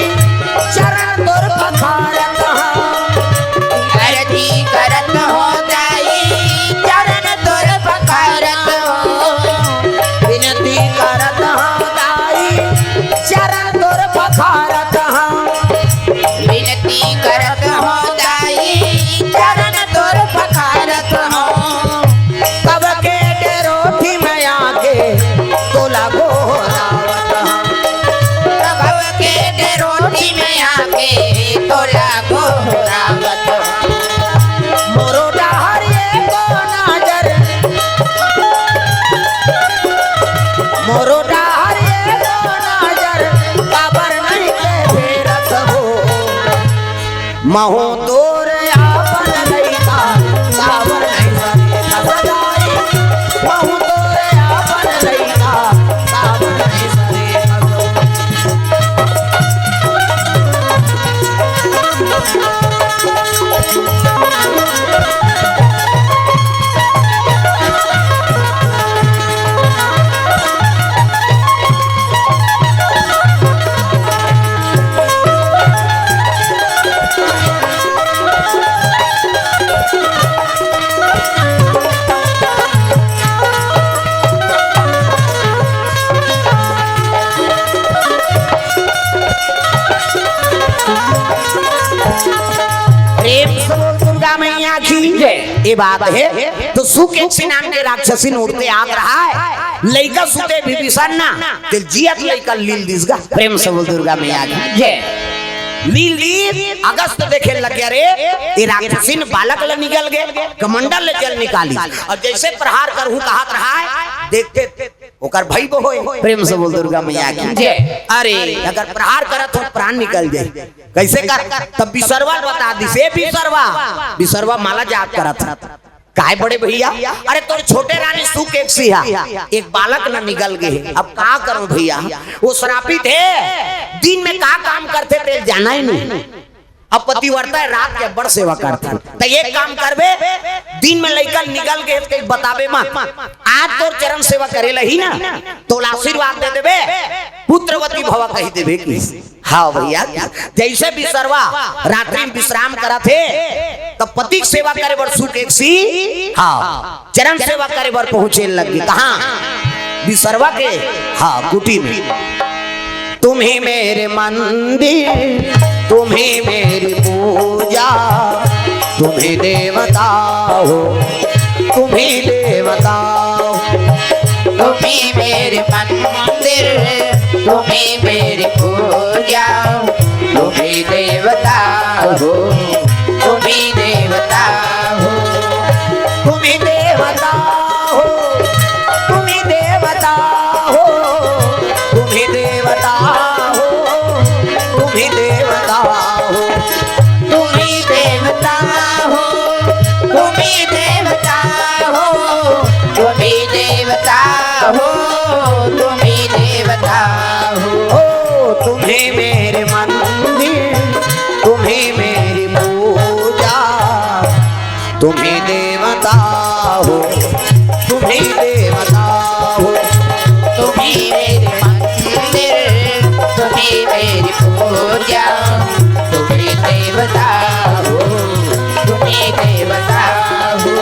चरण तोर पखारत हँव। अरजी करत हँव दाई, चरण तोर पखारत हँव। विनती करत हँव दाई, चरण तोर पखारत हँव। विनती करत हँव दाई, चरण तोर पखारत हँव। कब के डेरोठी में आके तोला गोहरावत हँव। कब के डेरोठी में आके तोला गोहरावत हँव। मोरो डहर एको नजर, मोरो डहर एको नजर, काबर नहीं ते फेरत हो। महू तोर आपन लइका, काबर नहीं सरे खस दाई। महू तोर आपन लइका, काबर नहीं सरे खस। प्रेम से बोल दुर्गा मैया की जय। ये बात है। तो सुकेक्षी नाम के राक्षसी नोरते आत रहा है, लइका सुते विभीषण ना, ते जियत लइका लील दिस गा। प्रेम से बोल दुर्गा मैया की जय। लील दिस, अगस्त देखे लग गया रे, ये राक्षसीन बालक ल निगल गे, कमंडल ले जल निकाली, अउ जइसे प्रहार करहूं कहत रहा है, देखते ओकर भई बहोय। प्रेम से बोल दुर्गा मैया की जय। अरे, अगर प्रहार करत हो, प्राण निकल जाए। कइसे कर? तब बिसरवा बता दिस, ए बिसरवा, बिसरवा माला जाप करत। काय बड़े भैया? अरे, तोर छोटे रानी सुकेक्षी हा, एक बालक न निगल गे हे। अब का करो भैया? वो श्रापित हे, दिन में का काम करथे, तेला जाना ही नहीं। अब पतिव्रता हे, रात के बड़ सेवा करथे। त एक काम करबे, दिन में लइका निकल गे हे, कहीं बताबे मत। आज तोर चरण सेवा करे ल ही ना, तोला आशीर्वाद दे देबे, पुत्रवती भवा कहि देबे कि। हाँ भैया, जइसे बिसरवा रात्रि में विश्राम करत हे, त पति के सेवा करे बर सुकेक्षी, हाँ, चरण सेवा करे बर पहुंचे लग गे। कहाँ? बिसरवा के, हाँ, कुटी में। तुम ही मेरे मंदिर, तुम ही मेरी पूजा, तुम ही देवता हो, तुम ही देवता हो। तुम ही मेरे मंदिर, तुम ही मेरी पूजा, तुम ही देवता हो, तुम ही देवता हो। तुम ही देवता हो, तुम ही देवता हो, तुम ही देवता हो, तुम ही देवता हो। तुम ही देवता हो, तुम ही देवता हो, तुम ही देवता हो, तुम ही देवता हो। ओ, तुम ही मेरे मंदिर, तुम ही मेरी पूजा, तुम ही देवता हो, तुम ही देवता हो। तुम ही मेरे मंदिर, तुम ही मेरी पूजा, तुम ही देवता हो, तुम ही देवता हो।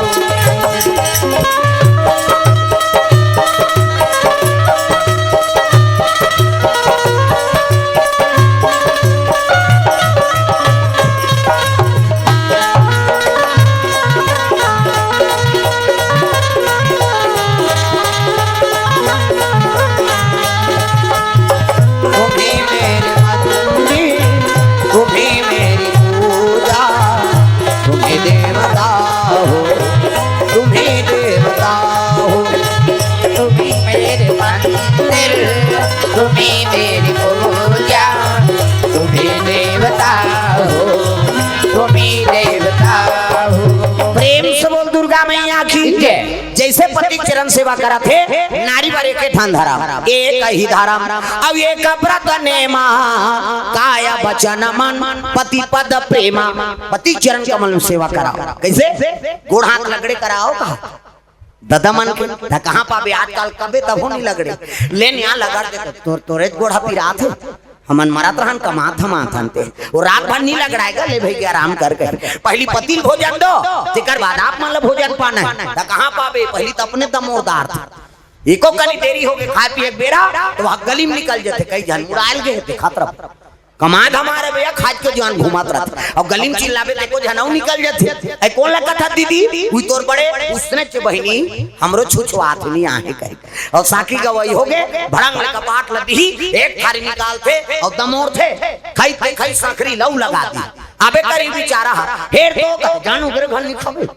तुम ही मेरे मंदिर, तुम ही मेरी देवता हो, तुम ही देवता हो, तुम ही मेरे मंदिर, तुम ही मेरी पूजा, तुम ही देवता हो, तुम ही देवता हो। प्रेम से बोल दुर्गा मैया की जय। जैसे पति चरण सेवा करत हे, नारी बर एक ठन धरम, एक ही धरम, अब एक व्रत नेमा, काय वचन मन पति पद प्रेमा। पति चरण कमल में सेवा कराओ। कैसे? गोड़ हाथ लगड़े कराओ का? ददा मन के, त कहाँ पाबे आजकल, कबे तभो नहीं लगड़े। ले निया लगड़ दे, तोर, तोरे गोड़ हाथ पिरात हे। हमन मरत रहन, कमात धमात हन ते। वो रात भर नहीं लगड़ाएगा, ले भई आराम कर कहे। पहली पति ल भोजन दो, तेकर बाद आप मन ल भोजन पाना हे। त कहाँ पाबे, पहली त अपने दमोरदार था। एको कनी देरी होगे खाए पिए के बेरा, त वहाँ गली में निकल जथे, कई झन मुड़ायल गे हे, देखत रह। कमाए धमाए रहे भैया, खाज के जुआन घूमत रहत। अउ गली में चिल्लाबे, त एको झन अउ निकल जथे। ए, कोन ला कथस दीदी? उई तोर बड़े उसने चे बहिनी, हमरो छुछुआत नहीं आहे कहे। अउ साखी गवाही होगे, भड़ंग ले कपाट ल दिही, एक थारी निकालथे अउ दमोरथे, खाई ते खाई सांकरी ल अउ लगा दी। अबे करी बिचारा ह, हेर तो जानू बेर घर नहीं खाबे।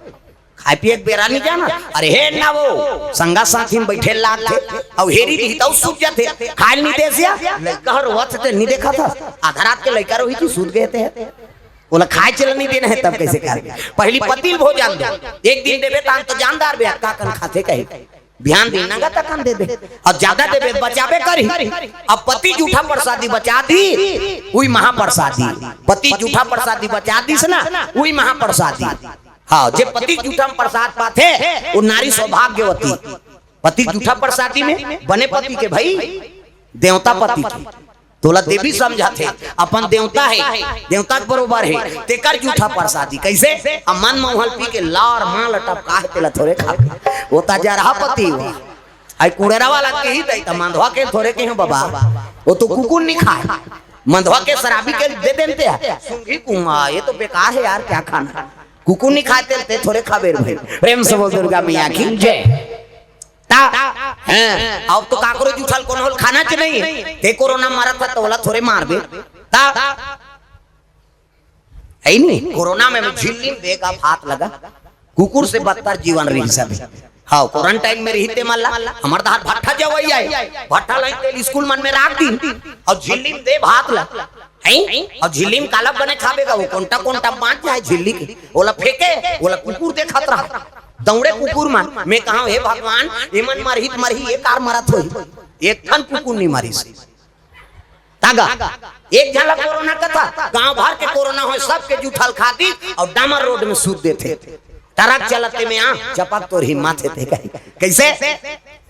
खाए पिए के बेरा नहीं जाना। अरे हे ना वो, संगा साथी में बैठे लागथे, अउ हेरी दिही त अउ सूत जाथे। खाए ल नहीं देस या, लइका ह रोवत हे ते नहीं देखत हस। आधा रात के लइका रोही तू सूत गे ते। ओला खाए चला नहीं देना हे तब कैसे कर? पहली पति ल भोजन दो। एक दिन देबे त हम तो जानदार बे, अक्का कन खाथे कही। बिहान दिन नंगा तकन दे दे। अउ ज्यादा देबे त बचाबे करी। अब पति जूठा प्रसादी बचा दी, उई महाप्रसादी। पति जूठा प्रसादी बचा दिस ना, उई महाप्रसादी। हाँ, जे पति जूठा में प्रसाद पाथे, वो नारी सौभाग्यवती। पति जूठा प्रसादी में बने पति के भई, देवता पति के। तोला देवी समझत हे, अपन देवता हे, देवता के बरोबर हे, तेकर जूठा प्रसादी। कैसे? अब मन मउहल पी के लार माल टपका हे, तेला थोरे खा। वो त जरहा पति हुआ। आई कुड़ेरा वाला के ही दई त मंधवा के थोरे के हो बाबा। वो तो कुकुर नहीं खाए। मंधवा के शराबी के दे देते हैं। सूंघी कुआ, ये तो बेकार है यार, क्या खाना? कुकुर नहीं खाते ते थोरे खाबे रे भाई। प्रेम से बोल दुर्गा मैया की जय। ता, हैं, अब तो काकरो जूठा ल कोनो ल खाना च नहीं। ते कोरोना मरत हे त ओला थोरे मारबे। ता, है नहीं? कोरोना में झिल्ली में देख अब हाथ लगा। कुकुर से बदतर जीवन रही सब। हाँ, क्वारंटाइन में रही ते मन ला। हमर दहार भट्ठा जवई आए। भट्ठा लाई तेल स्कूल मन में राख दी। अउ झिल्ली में दे भात ला। हैं? अउ झिल्ली में काला बने खाबे गा, वो कोंटा कोंटा बांच जाए झिल्ली के। ओला फेंके, ओला कुकुर देखत रहा। दौड़े कुकुर मन। मैं कहा, "हे भगवान, एमन मरही त मरही, ये कार मरत होही।" एक ठन कुकुर नहीं मरिस। तागा, एक झन ला कोरोना कथा, गांव भर के कोरोना होय, सबके जूठा ल खा दी अउ डामर रोड में सूत देथे। ट्रक चलत हे में आ, चपक तोर हिम्मत हे ते कही। कैसे?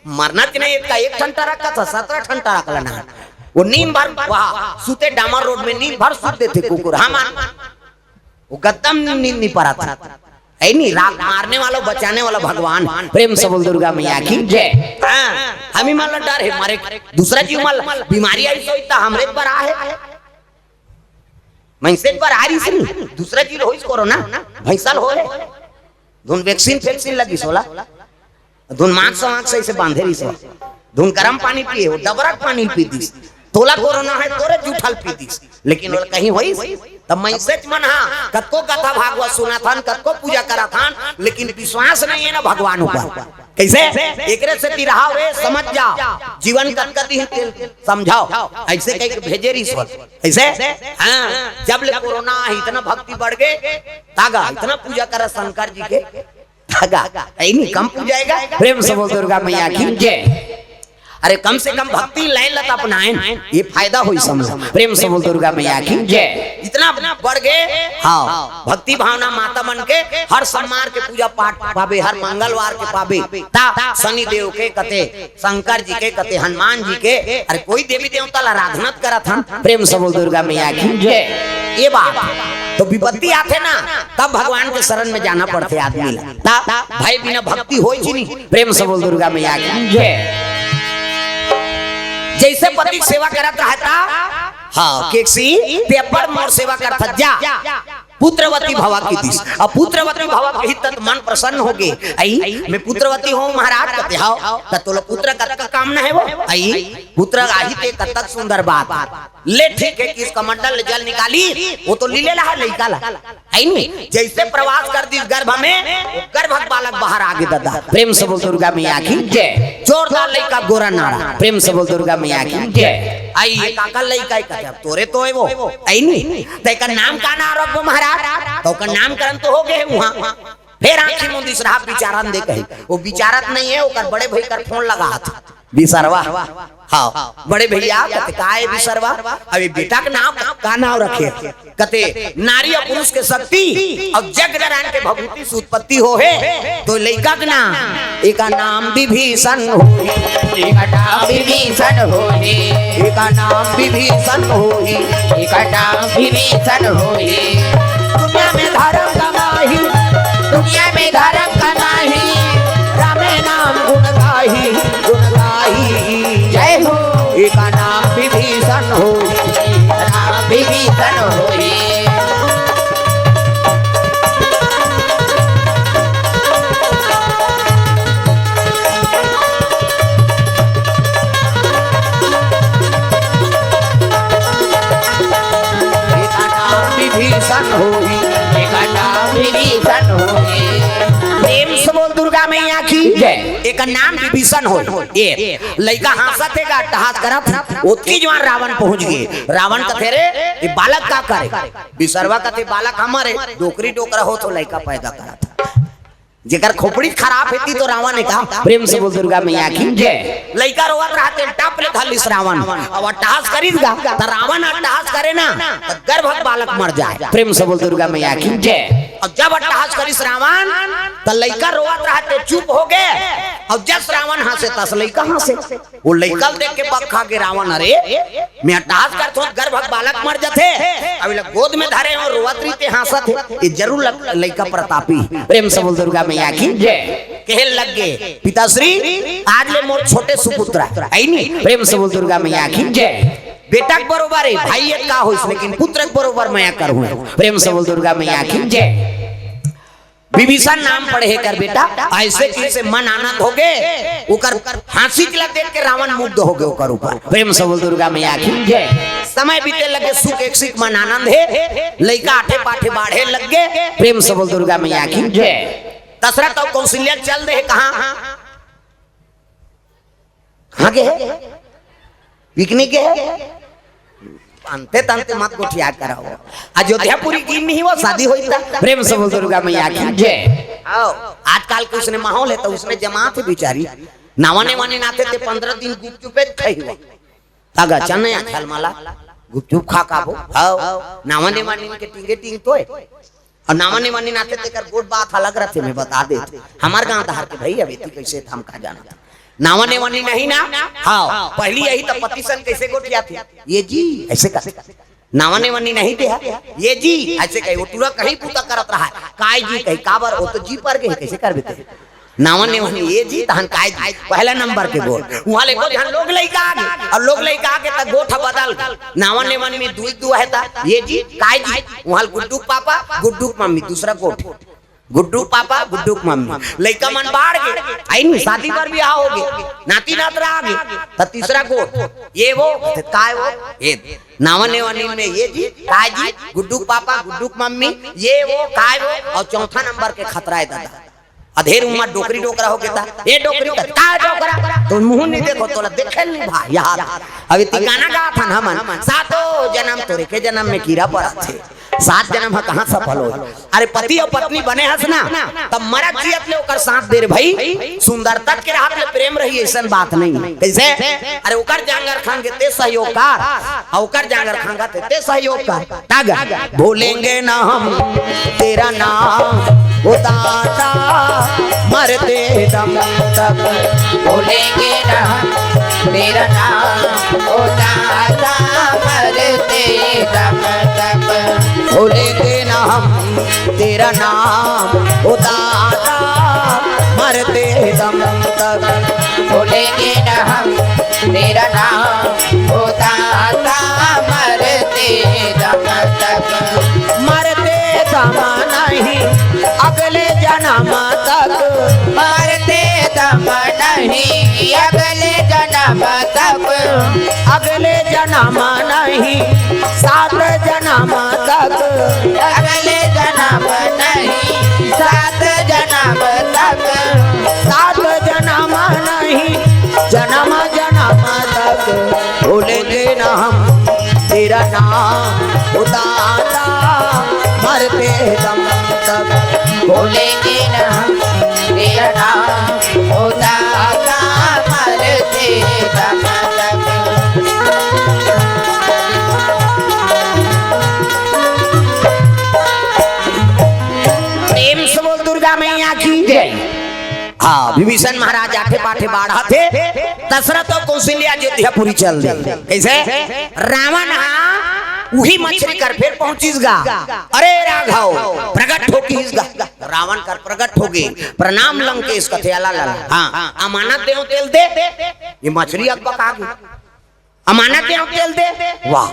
मरना च नहीं, इतका एक ठन ट्रक कथा, सतरा ठन ट्रक ला ना। वो नींद भर, वाह, सूते डामर रोड में नींद भर सूत देथे कुकुर। हाँ, मान। वो गद्दा म नींद नहीं परत। है नहीं, राख मारने वाला, बचाने वाला भगवान। प्रेम से बोल दुर्गा मैया की जय। हाँ, हमी मन ला डर हे, मारे दूसरा जीव मन ला बीमारी आइस होही त हमरे बर आहे। मइनसे बर आ रहिस नहीं, दूसरा जीव होइस कोरोना, भैंसा ल होए। धुन वैक्सीन फैक्सीन लगिस ओला। धुन मास्क वास्क सही से बांधे रहिस। धुन गरम पानी पिए, वो डबरा के पानी पी दिस। तोला कोरोना हे, तोरे जूठा ल पी दिस। लेकिन ओला कहीं होइस? त मइनसे मन हा कतको कथा भागवत सुनत हन, कतको पूजा करत हन, लेकिन विश्वास नहीं हे ना भगवान ऊपर। कैसे? एकरे से तिरहाव रे, समझ जा, जीवन कतका दिन तेल समझाओ। ऐसे कह के भेजे रहिस। ऐसे? हाँ, जब ले कोरोना आही, इतना भक्ति बढ़ गे, तागा, इतना पूजा करत शंकर जी के। धागा, ऐनी कम पूजाएगा। प्रेम से बोल दुर्गा मैया की जय। अरे कम से कम भक्ति लाइन ला त अपनाएन, ये फायदा होई समझ। प्रेम से बोल दुर्गा मैया की जय। इतना बढ़ गे। हाँ, भक्ति भावना माता मन के हर सोमवार के पूजा पाठ पाबे, हर मंगलवार के पाबे। ता शनि देव के कते, शंकर जी के कते, हनुमान जी के, अरे कोई देवी देवता ला आराधना करत हन। प्रेम से बोल दुर्गा मैया की जय। ये बात तो विपत्ति आथे ना, तब भगवान के शरण में जाना पड़थे आदमी ला। ता भय बिना भक्ति होय च नहीं। प्रेम से बोल दुर्गा मैया की जय। जैसे पति के सेवा करत रहता, हाँ, केकसी, ते अब्बड़ मोर सेवा करत जा। पुत्रवती भवा किहिस। अब पुत्रवती भवा किहिस त मन प्रसन्न होगे। अई, मैं पुत्रवती हों महाराज, कथे हव। त तोला पुत्र कतका कामना हे वो? अई, पुत्र आही ते कतक सुंदर बात। ले ठीक हे, किहिस कमंडल ले जल निकालिस, वो तो लीले ला हे लइका ला। अई नी, जइसे प्रवास कर दिस गर्भ में, वो गर्भ के बालक बाहर आगे ददा। प्रेम से बोल दुर्गा मैया की जय। जोरदार लइका गोरा नारा। प्रेम से बोल दुर्गा मैया की जय। अई, ये काकर लइका हे? कथे अब तोरे तो हे वो। अई नी, त एकर नाम का नाम रखबो महाराज? त ओकर नामकरण तो होगे हे उहाँ। फेर आँखी मूंदिस रहा, बिचारन दे कही। वो बिचारत नइ हे, ओकर बड़े भई कर फोन लगात हे। बिसरवा। हव, बड़े भइया, कथे का हे बिसरवा? अब ये बेटा के नाम का, का नाम रखे? कथे नारी अउ पुरुष के शक्ति अउ जग नारायण के भभूति से उत्पत्ति होहे, त लइका के नाम, एकर नाम विभीषण होही। एकर नाम विभीषण होही। एकर नाम विभीषण होही। एकर नाम विभीषण होही। दुनिया में धरम कमाही। दुनिया में धरम कमाही। रामे नाम गुण गाही। गुण गाही। जय हो। एकर नाम विभीषण होही। एकर नाम विभीषण होही। एकर नाम विभीषण होही। एकर नाम विभीषण होही। प्रेम से बोल दुर्गा मैया की जय। एकर नाम विभीषण होही। ए लइका हाँसत हे गा, अट्टहास करत हे। ओतकी जुवार रावण पहुँच गे। रावण कथे, "रे, ये बालक का करे?" बिसरवा कथे, "बालक हमर हे, डोकरी डोकरा होत हो लइका पैदा करत हे।" जेकर खोपड़ी खराब हे ती तो रावण हे का? प्रेम से बोल दुर्गा मैया की जय। लइका रोवत रहा ते टप ले धर लिस रावण। अब अट्टहास करिस गा, त रावण अट्टहास करे ना, त गर्भ के बालक मर जाय। प्रेम से बोल दुर्गा मैया की जय। अउ जब अट्टहास करिस रावण, त लइका रोवत रहा ते चुप होगे। अउ जस रावण हाँसे, तस लइका हाँसे। वो लइका ल देख के बक खा गे रावण, "अरे, मैं अट्टहास करथों, गर्भ के बालक मर जथे, अब एला गोद में धरे हों, रोवत रहिथे, हाँसत हे, ये जरूर लग-, लइका प्रतापी।" प्रेम से बोल दुर्गा मैया की जय। कहे लग गे, "पिताश्री, आज ले मोर छोटे सुपुत्र हे।" अई नी, प्रेम से बोल दुर्गा मैया की जय। बेटा के बरोबर हे, भाई एक का होइस, लेकिन पुत्र के बरोबर मया करहूँ। प्रेम से बोल दुर्गा मैया की जय। विभीषण नाम पड़े हे कर बेटा, अइसे कहिस, मन आनंद होगे, ओकर हाँसी ला देख के रावण मुग्ध होगे ओकर ऊपर। प्रेम से बोल दुर्गा मैया की जय। समय बीते लगे, सुख एक सिख मन आनंद हे, लइका आठे पाठे बाढ़े लग गे। प्रेम से बोल दुर्गा मैया की जय। दशरथ अउ कौशल्या चल दे हे कहाँ? कहाँ गे हे? पिकनिक गे हे? अंते तंते मत गोठिया करव। अयोध्यापुरी गिन नहीं वो शादी होई ता। प्रेम से बोल दुर्गा मैया की जय। आओ, आजकल के उसने माहौल हे त उसने जमात हे बिचारी। नावा नेवानी नाते ते पंद्रह दिन गुपचुपे खाई हुआ। तागा चने आ झलमाला, गुपचुप खा काबो। आओ, नावा नेवानी के टींगे टींग तोय। अउ नावा नेवानी नाते तेकर गोठ बात अलग रथे, मैं बता देत। हमर गांव डहर के भई, अब एती कइसे त हम का जानत। नावा नेवानी नहीं ना? हाँ, पहिली यही त पति सन कइसे गोठियाथे? ये जी, अइसे कथे। नावा नेवानी नहीं ते हा? ये जी, अइसे कही, वो टूरा कहीं पूता करत रहा हे। काय जी कही, काबर, वो तो जी पर गे, कइसे करबे ते? नावा नेवानी ये जी, तहन काय जी, पहला नंबर के गोठ। उहाँ ले को झन लोग लइका आगे, अउ लोग लइका आगे त गोठ बदल गे। नावा नेवानी में दुई दुआ हे त, ये जी, काय जी, उहाँ ले गुड्डू के पापा, गुड्डू के मम्मी, दूसरा गोठ। गुड्डू के पापा, गुड्डू के मम्मी। लइका मन बाढ़ गे, अई नी, शादी बर बिहाव होगे, नाती नातरा आगे, त तीसरा गोठ। ये वो, त काय वो? ये। नावा नेवानी में ये जी, काय जी, गुड्डू के पापा, गुड्डू के मम्मी, ये वो, काय वो, अउ चौथा नंबर के खतरा हे दादा। अधेर उमर डोकरी डोकरा होगे त, ए डोकरी त, का डोकरा? तो मुंह नहीं देखो, तोला देखे नहीं भाई, यार। अभी ती गाना गाथन हमन, सातों जनम तोरे के जनम में कीरा परत हे। सात जनम ह कहाँ सफल होई? अरे पति अउ पत्नी बने हस ना, त मरत जियत ले ओकर साथ दे रे भई। सुंदरता के रहत ले प्रेम रही, अइसन बात नहीं। कइसे? अरे ओकर जांगर खांगे ते सहयोग कर, अउ ओकर जांगर खांगा ते, ते सहयोग कर। तागा, भूलेंगे ना हम तेरा नाम, ओ दाता, मरते दम तक। भूलेंगे ना हम तेरा नाम, ओ दाता, मरते दम तक। भूलेंगे ना हम तेरा नाम, ओ दाता, मरते दम तक। भूलेंगे ना हम तेरा नाम, ओ दाता, मरते दम तक। मरते अगले जन्म तक मरते दम नहीं, अगले जन्म तक, अगले जन्म नहीं, सात जन्म तक, अगले जन्म नहीं, सात जन्म तक, सात जन्म नहीं, जन्म जन्म तक भूलेंगे न हम तेरा नाम, ओ दाता, मरते दम तक। भूलेंगे न हम तेरा नाम, ओ दाता, मरते दम तक। प्रेम से बोल दुर्गा मैया की जय। हाँ, विभीषण महाराज आठे पाठे बाढ़त हे, दशरथ अउ कौशल्या अयोध्यापुरी चल दे। कइसे? रावण हा उही मछरी कर फेर पहुंचिस गा। अरे राघव, प्रगट हो किहिस गा। रावण कर प्रगट होगे, प्रणाम लंकेश कथे, अला लला। हाँ, अमानत देंव तेला दे। ये मछरी अकबका गे। अमानत देंव तेला दे। वाह।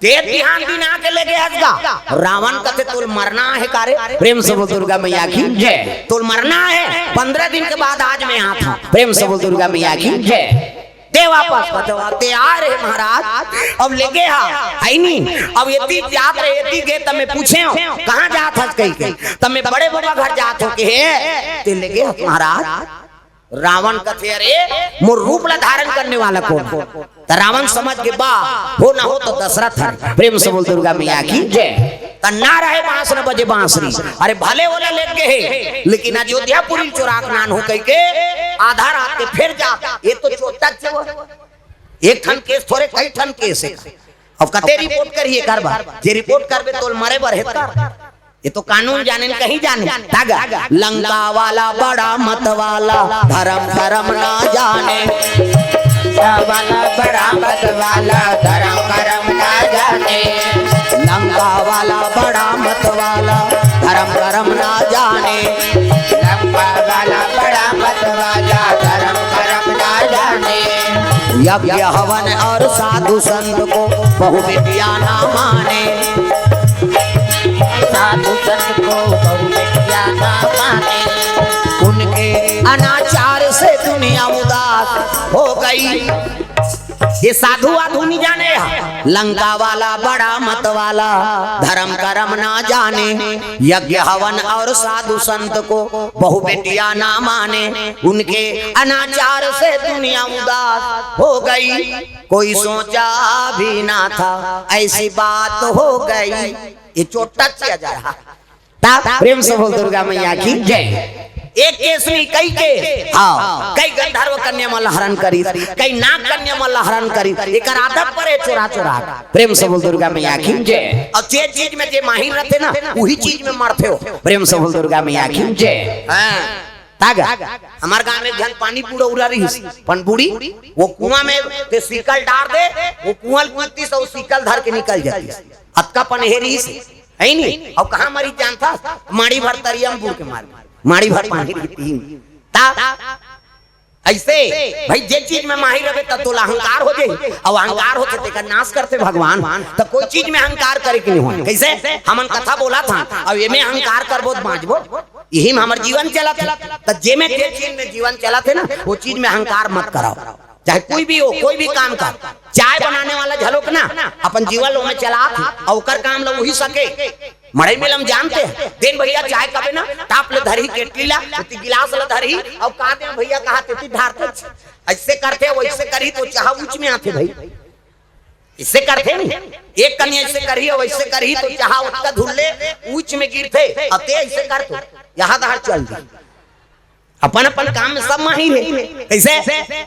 ते बिहान दिन आके लेगे हस गा। रावण कथे, तोला मरना हे का रे? प्रेम से बोल दुर्गा मैया की जय। तोला मरना हे, पंद्रह दिन के बाद आज मैं आत हंव। प्रेम से बोल दुर्गा मैया की जय। दे वापस। कथे, ते आय रहे महाराज, अब लेगे हा, हे नी? अब एती जात रहे, एती गे त मैं पूछेंव, कहाँ जात हस कहिके, त मैं बड़े बबा घर जात हंव कहे, ते लेगे हस महाराज। रावण कथे, अरे, मोर रूप ला धारण करने वाला कोन? त रावण समझ गे, बा, हो ना हो त दशरथ हरे। प्रेम से बोल दुर्गा मैया की जय। त ना रहे बांस न बजे बांसुरी। अरे भले ओला लेगे हे, लेकिन अयोध्यापुरी ल चोरा के लानहूं कहिके आधा रात के फेर जात। ये तो चोट्टा चोर। एक ठन केस थोरे, कई ठन केस हे। अब कते रिपोर्ट करही एकर बर? जे रिपोर्ट करबे तोला मरे बर हे त। ये तो कानून जाने न कहीं जाने। तागा, लंका वाला बड़ा मत वाला, धरम करम ना जाने। लंका वाला बड़ा मत वाला, धरम करम ना जाने। लंका वाला बड़ा मत वाला, धरम करम ना जाने। लंका वाला बड़ा मत वाला, धरम करम ना जाने। यज्ञ हवन और साधु संत को, बहु विद्या ना माने। साधु संत को, बहु विद्या ना माने। उनके अनाचार से दुनिया उदास हो गई। ये साधु वाधु नहीं जाने हा। लंका वाला बड़ा मत वाला, धरम करम ना जाने। यज्ञ हवन और साधु संत को, बहु विद्या ना माने। उनके अनाचार से दुनिया उदास हो गई। कोई सोचा भी ना था ऐसी बात हो गई। ये चोट्टा चिया जा रहा। ता प्रेम से बोल दुर्गा मैया की जय। एक केस नहीं, कई केस। हाँ। कई गंधर्व कन्या मन ला हरण करिस, कई नाग कन्या मन ला हरण करिस। एकर आदत परे चोरा चोरा। प्रेम से बोल दुर्गा मैया की जय। अउ जे चीज में जे माहिर रथे ना, उही चीज में मरथे हो। प्रेम से बोल दुर्गा मैया की जय। हाँ। तागा, हमर गांव में एक झन पानी पुड़ौरा रहिस, पनपुड़ी, वो कुआं में ते सिकल डार दे, वो कुआं ल कूदतिस अउ सिकल धर के निकल जातिस। अतका पनहे रहिस, हे नी? अउ कहाँ मरिस जानथस? माड़ी भर तरिया म बूड़ के मर गे। माड़ी भर पानी रहितिस। ता अइसे, भाई, जे चीज में माहिर रहे, त तोला अहंकार हो जाही। अउ अहंकार होथे, तेकर नाश करथे भगवान। त कोई चीज में अहंकार करे के नहीं होय। कइसे? हमन कथा बोलत हन, अउ एमे अहंकार करबो त बांचबो? इही में हमर जीवन चलत हे। त जेमे जे चीज में जीवन चलत हे ना, वो चीज में अहंकार मत कराओ। चाहे कोई भी हो, कोई भी काम कर, चाय बनाने वाला घलोक ना अपन जीवन ल ओमे चलात हे, अउ ओकर काम ल उही सके। मड़ई मेला म जानते हे, देन भैया चाय कबे ना, टाप ले धरही केटली ला, एती गिलास ल धरही, अउ का दे भैया कहा तेती ढारथे। अइसे करथे, वइसे करही त चाह ऊंच में आथे भाई। अइसे करथे नहीं, एक कनी अइसे करही अउ अइसे करही त चाह ओतका धुल्ले ऊंच में गिरथे, अउ ते अइसे करथे, यहाँ तहाँ चल दी। अपन अपन काम में सब माहिर हे। कइसे?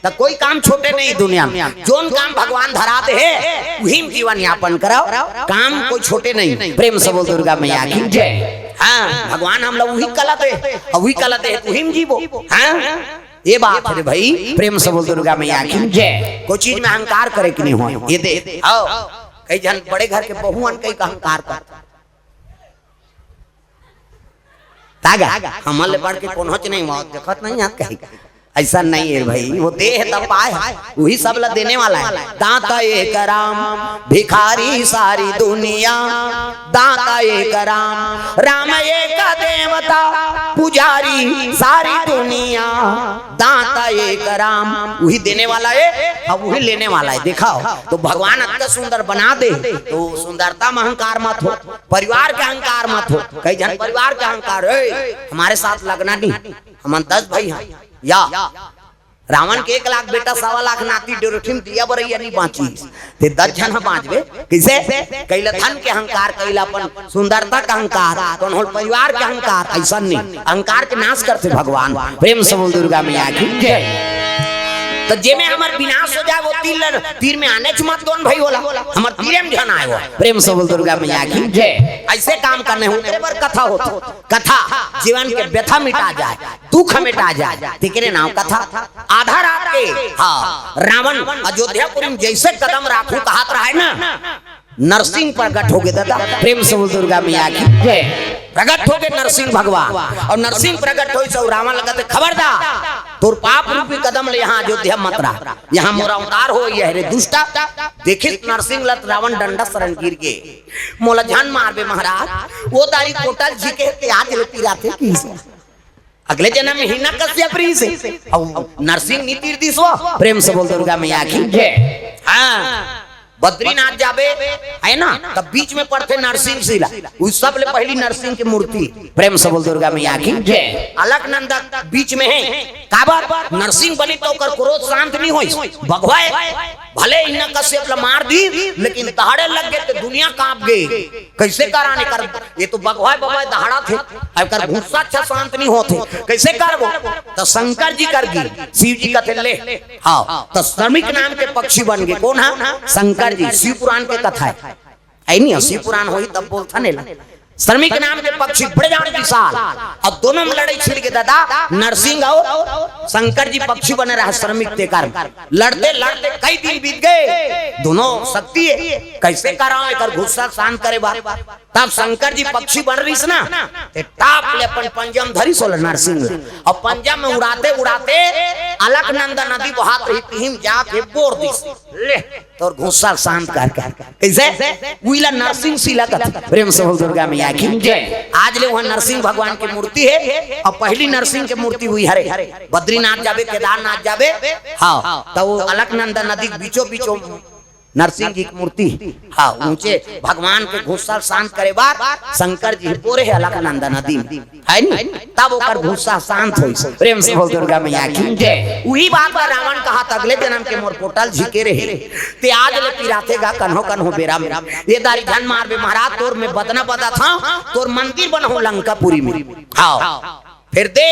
त कोई काम छोटे नहीं दुनिया में। जोन काम भगवान धरा दे हे, उही में जीवन यापन कराओ। काम कोई छोटे नहीं। प्रेम से बोल दुर्गा मैया की जय। हाँ, भगवान हमला उही कला दे, अउ उही कला दे, उही में जीबो। हाँ, ये बात हे रे भाई। प्रेम से बोल दुर्गा मैया की जय। कोई चीज में अहंकार करे के नहीं होय। ये दे, आओ, कई झन बड़े घर के बहुअन कई का अहंकार कर तागा, हमन ले बढ़ के कोनोच नहीं, मौत देखत नहीं आत कहीं। ऐसा नहीं है भाई, वो देह त पाए है, वही सब ला देने वाला है। दाता एक राम, भिखारी सारी दुनिया। दाता एक राम, राम एक देवता, पुजारी सारी दुनिया। दाता एक राम, वही देने वाला है और वही लेने वाला है। दिखाओ तो भगवान अतना सुंदर बना दे, तो सुंदरता में अहंकार मत हो, परिवार के अहंकार मत हो। कई झन परिवार के अहंकार, "ए, हमारे साथ लगना नहीं, हमन दस भाई हैं।" या रावण के एक लाख बेटा, सवा लाख नाती, डेढ़ ठिन दिया बरइया नहीं बाँचिस, ते दस झन ह बाँचबे कइसे? कइला धन के अहंकार, कइला अपन सुंदरता के अहंकार, कोनो ल परिवार के अहंकार, अइसन नहीं। अहंकार के नाश करथे भगवान। प्रेम से बोल दुर्गा मैया की जय। त जेमे हमर विनाश हो जाए, वो तीर ल, तीर में आनेच मत दोन भाई, ओला हमर तीरे में झन आए वो। प्रेम से बोल दुर्गा मैया की जय। अइसे काम करने होथे, बर कथा होथे। कथा जीवन के व्यथा मिटा जाए, दुख मिटा जाए, तेकरे नाम कथा। आधा रात के, हाँ, रावण अयोध्यापुरी में जइसे कदम राखहूँ कहत रहय ना, नरसिंह प्रगट होगे दादा। प्रेम से बोल दुर्गा मैया की जय। प्रगट होगे नरसिंह भगवान, अउ नरसिंह प्रगट होइस अउ रावण ल कथे, "खबरदार, तोर पाप रूपी कदम ले यहाँ अयोध्या मत रख, यहाँ मोर अवतार होय हरे दुष्टा।" देखिस नरसिंह ल त रावण डंडा सरन गिर गे। "मोला झन मारबे महाराज, ओ दारी कोटा ल झिके हे ते आज ले पिराथे किहिस।" अगले जनम में हिरण्यकश्यप रिहिस हे। अउ नरसिंह नी तीर दिस वो। प्रेम से बोल दुर्गा मैया की जय। हाँ, बद्रीनाथ जाबे, है ना, तब बीच में पड़थे नरसिंह शिला। उ सब ले पहिली नरसिंह के मूर्ति। प्रेम से बोल दुर्गा मैया की जय। अलकनंदा बीच में हे। काबर? नरसिंह बनिस त ओकर क्रोध शांत नहीं होइस। बघवा हे। भले हिरण्यकश्यप ल मार दिस, लेकिन दहाड़े लग गे त दुनिया काँप गे। कइसे करन एकर? ये तो बघवा हे, बघवा हे, दहाड़त हे, एकर गुस्सा अच्छा शांत नहीं होत हे। कइसे करबो? त शंकर जी कर गे, शिव जी कथे ले। हाँ, त श्रमिक नाम के पक्षी बन गे। कोन हा? शंकर जी। शिव पुराण के कथा हे, हे नहीं? शिव पुराण होही तब बोलथन एला। श्रमिक नाम के पक्षी बड़े जान विशाल, अउ दोनों में लड़ई छिड़ गे दादा, नरसिंह अउ शंकर जी पक्षी बने रहा श्रमिक, तेकर लड़ते लड़ते कई दिन बीत गे, दोनों शक्ति हे, कइसे करंव एकर गुस्सा शांत करे बर। तब शंकर जी पक्षी बन रिहिस ना, ते टाप ले अपन पंजा म धरिस ओला नरसिंह ल, अउ पंजा में उड़ाते उड़ाते अलकनंदा नदी बहात रहिस, तिही म जाके बोर दिस। ले, तोर गुस्सा शांत कर कर। कइसे? उही ला नरसिंह शिला कथे। प्रेम से बोल दुर्गा मैया की जय। आज ले उहाँ नरसिंह भगवान के मूर्ति हे, अउ पहिली नरसिंह के मूर्ति उही हरे। बद्रीनाथ जाबे, केदारनाथ जाबे, हाँ, त वो अलकनंदा नदी के बीचों बीचों नरसिंह जी के मूर्ति, हाँ, ऊँचे भगवान के गुस्सा शांत करे बर शंकर जी बोरे हे अलकनंदा नदी में। हे नी? तब ओकर गुस्सा शांत होइस। प्रेम से बोल दुर्गा मैया की जय। उही बात ला रावण कहत, अगले जनम के मोर कोटा ल झिके रहे, ते आज ले पिराथे गा कन्हो कन्हो बेरा में। ए दारी झन मारबे महाराज, तोर में बदना बदत हँव, तोर मंदिर बनहूँ लंकापुरी में। हाँ, फेर दे,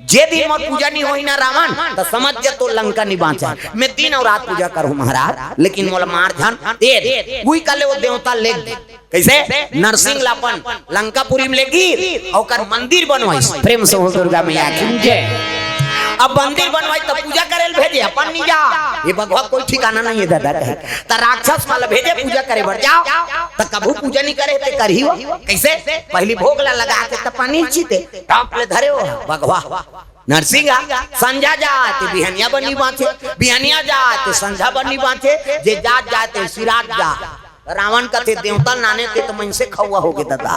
जे दिन मोर पूजा नहीं होही ना रावण, त समझ जा तोर लंका नहीं बाँचे। मैं दिन अउ रात पूजा करहूँ महाराज, लेकिन मोला मार झन। ए दे, उही कले वो देवता ले गे। कइसे? नरसिंह ला अपन लंकापुरी में ले गिस, ओकर मंदिर बनवाइस। प्रेम से बोल दुर्गा मैया की जय। अब मंदिर बनवाइस त पूजा करे ल भेजे, अपन नहीं जा। ये बघवा कोई ठिकाना नहीं हे दादा कहे। त राक्षस मन ल भेजे पूजा करे बर, जाव। त कभू पूजा नहीं करे हे ते करही वो। कइसे? पहिली भोग ला लगा के त पानी छिते, टाप ले धरे वो बघवा। नरसिंह, संझा जाय ते बिहनिया बर नहीं बाँचे, बिहनिया जाय ते संझा बर नहीं बाँचे, जे जात जाय ते सिरात जाय। रावण कथे, "देवता ल नाने ते तो मनसे खउवा होगे दादा,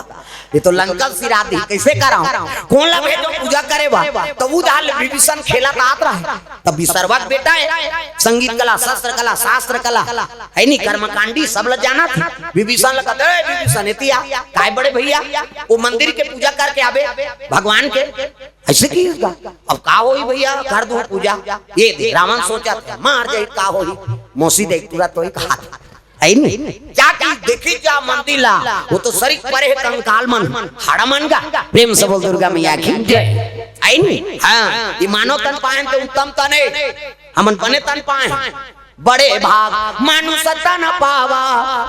ये तो लंका ल सिरा दिही, कइसे करंव? कोन ला भेजों पूजा करे बर?" त उधार ले विभीषण खेलत आत रहय, त विश्रवा के बेटा हे, संगीत कला, शस्त्र कला, शास्त्र कला, हे नी, कर्मकांडी, सब ला जानत हे। विभीषण ला कथे, "ए विभीषण, एती आ।" "काय बड़े भइया?" "वो मंदिर के पूजा करके आबे भगवान के।" "अइसे किहिस गा?" "अब का होही भइया, कर दूँ पूजा।" ए दे, रावण सोचत हे, "मार जाही, का होही, मौसी देख तुरंत होही कहात।" हे नी? जाके देखिस जा मंदिर ला, वो तो सरीक परे हे कंकाल मन, हाड़ा मन गा। प्रेम से बोल दुर्गा मैया की जय। हे नी? हाँ, ये मानव तन पाएन ते उत्तम तन हे, हमन बने तन पाएन। बड़े भाग मानुष तन पावा,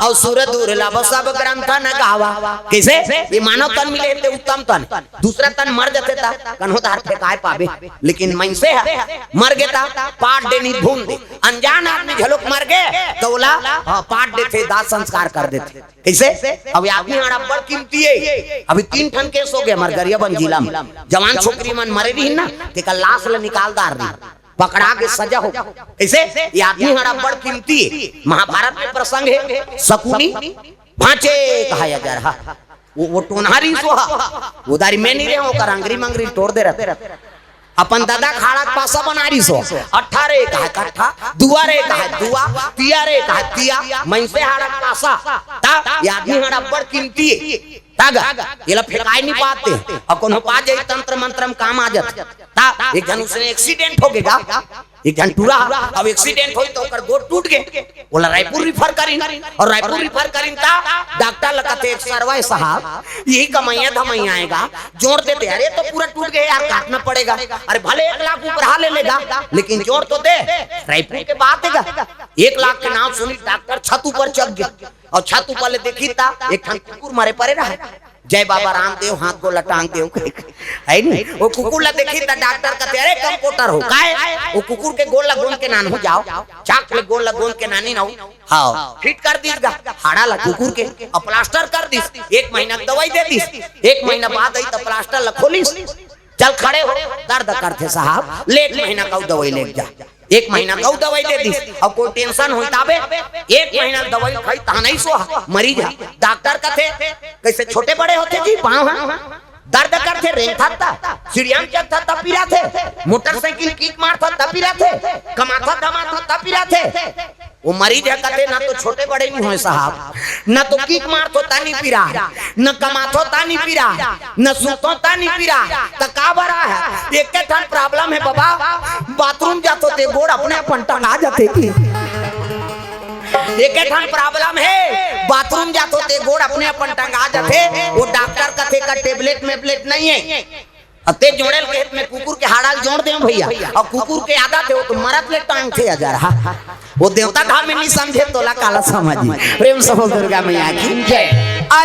अउ सुर दुर्लभ सब ग्रंथ न गावा। कइसे? ये मानव तन मिले हे ते उत्तम तन, दूसरा तन मर जथे ता कन्हो धार फेंकाय पाबे, लेकिन मइनसे ह मर गे ता पाट दे, नी भून दे। अनजान आदमी घलोक मर गे त ओला, हाँ, पाट देथे, दाह संस्कार कर देथे। कइसे? अब ये आदमी हर अब्बड़ कीमती हे। अभी तीन ठन केस हो गे हमर गरियाबंद जिला में, जवान छोकरी मन मरे रिहिन ना, तेकर लाश ल निकाल डार रिहिन, पकड़ा के सजा हो। कइसे? ये आदमी हर अब्बड़ कीमती हे। महाभारत में प्रसंग हे, शकुनी भांचे कहा या जा रहा, वो, वो टोनहारी सो हा, उधारी में नहीं रहे, ओकर अंगरी मंगरी तोड़ दे रहते। अपन ददा खाड़ा के पासा बना रिहिस हो, अट्ठारे कहा कट्ठा, दुआरे कहा दुआ, तियारे कहा तिया, मइनसे हाड़ा के पासा। ता ये आदमी हर अब्बड़ कीमती हे। ता गा, एला फेंकाय नहीं पाते, अउ कोनो पा जाई तंत्र मंत्र में काम आ जाथे। ता एक झन उसने एक्सीडेंट हो गे गा, एक झन टूरा, अब एक्सीडेंट होई त ओकर गोड़ टूट गे, ओला रायपुर रिफर करिन, अउ रायपुर रिफर करिन ता डॉक्टर ल कथे, "एक सरवा हे साहब, यही कमइया धमइया आय गा, जोड़ देते।" "अरे तो पूरा टूट गे यार, काटना पड़ेगा।" "अरे भले एक लाख उपराहा ले लेगा, लेकिन जोड़ तो दे।" रायपुर के बात हे गा, एक लाख के नाम सुनी डॉक्टर छत ऊपर चघ गे, अउ छत ऊपर ले देखही ता एक ठन कुकुर मरे परे रहा। जय बाबा रामदेव, हाथ गोड़ ल टांग देव, हे नी? वो कुकुर ल देखही त डॉक्टर कथे, "अरे कंपाउंडर हो, काय? वो कुकुर के गोड़ ल गोंद के नानहू जाव, चाक ले गोड़ ल गोंद के नानी नव।" हाँ, फिट कर दिस गा हाड़ा ल कुकुर के, अउ प्लास्टर कर दिस। एक महीना के दवाई दे दिस, एक महीना बाद आई त प्लास्टर ल खोलिस। "चल खड़े हो, दर्द करथे साहब, ले एक महीना का दवाई ले जा।" एक महीना का दवाई दे दिस, अउ कोई टेंशन होई ताबे, एक महीना दवाई खाई तहां नहीं सोहा, मरीज ह। डॉक्टर कथे, "कइसे छोटे बड़े होथे जी पाँव ह? दर्द करथे, रेंगथस त, सीढ़िया में चढ़थस त पिराथे, मोटरसाइकिल किक मारथस त पिराथे, कमाथस धमाथस त पिराथे।" वो मरीज ह कथे, "ना तो छोटे बड़े नहीं होय साहब, ना तो किक मारथों ता नहीं पिराय, ना कमाथों ता नहीं पिराय, ना सूतों ता नहीं पिराय, त का बर आय हे? एके ठन प्रॉब्लम हे बाबा, बाथरूम जाथों ते गोड़ अपने अपन टंगा जाथे।" कि एके ठन प्रॉब्लम हे, बाथरूम जाथों ते गोड़ अपने अपन टंगा जाथे। वो डॉक्टर कथे का टेबलेट मेबलेट नहीं हे। अउ ते जोड़े ल कहे त मैं कुकुर के हाड़ा ल जोड़ देव भइया। अउ कुकुर के आदत हे, वो तो मरत ले टांगथे अजर। हाँ, वो देवता धाम में नहीं समझे, तोला काला समझी। प्रेम से बोल दुर्गा मैया की जय।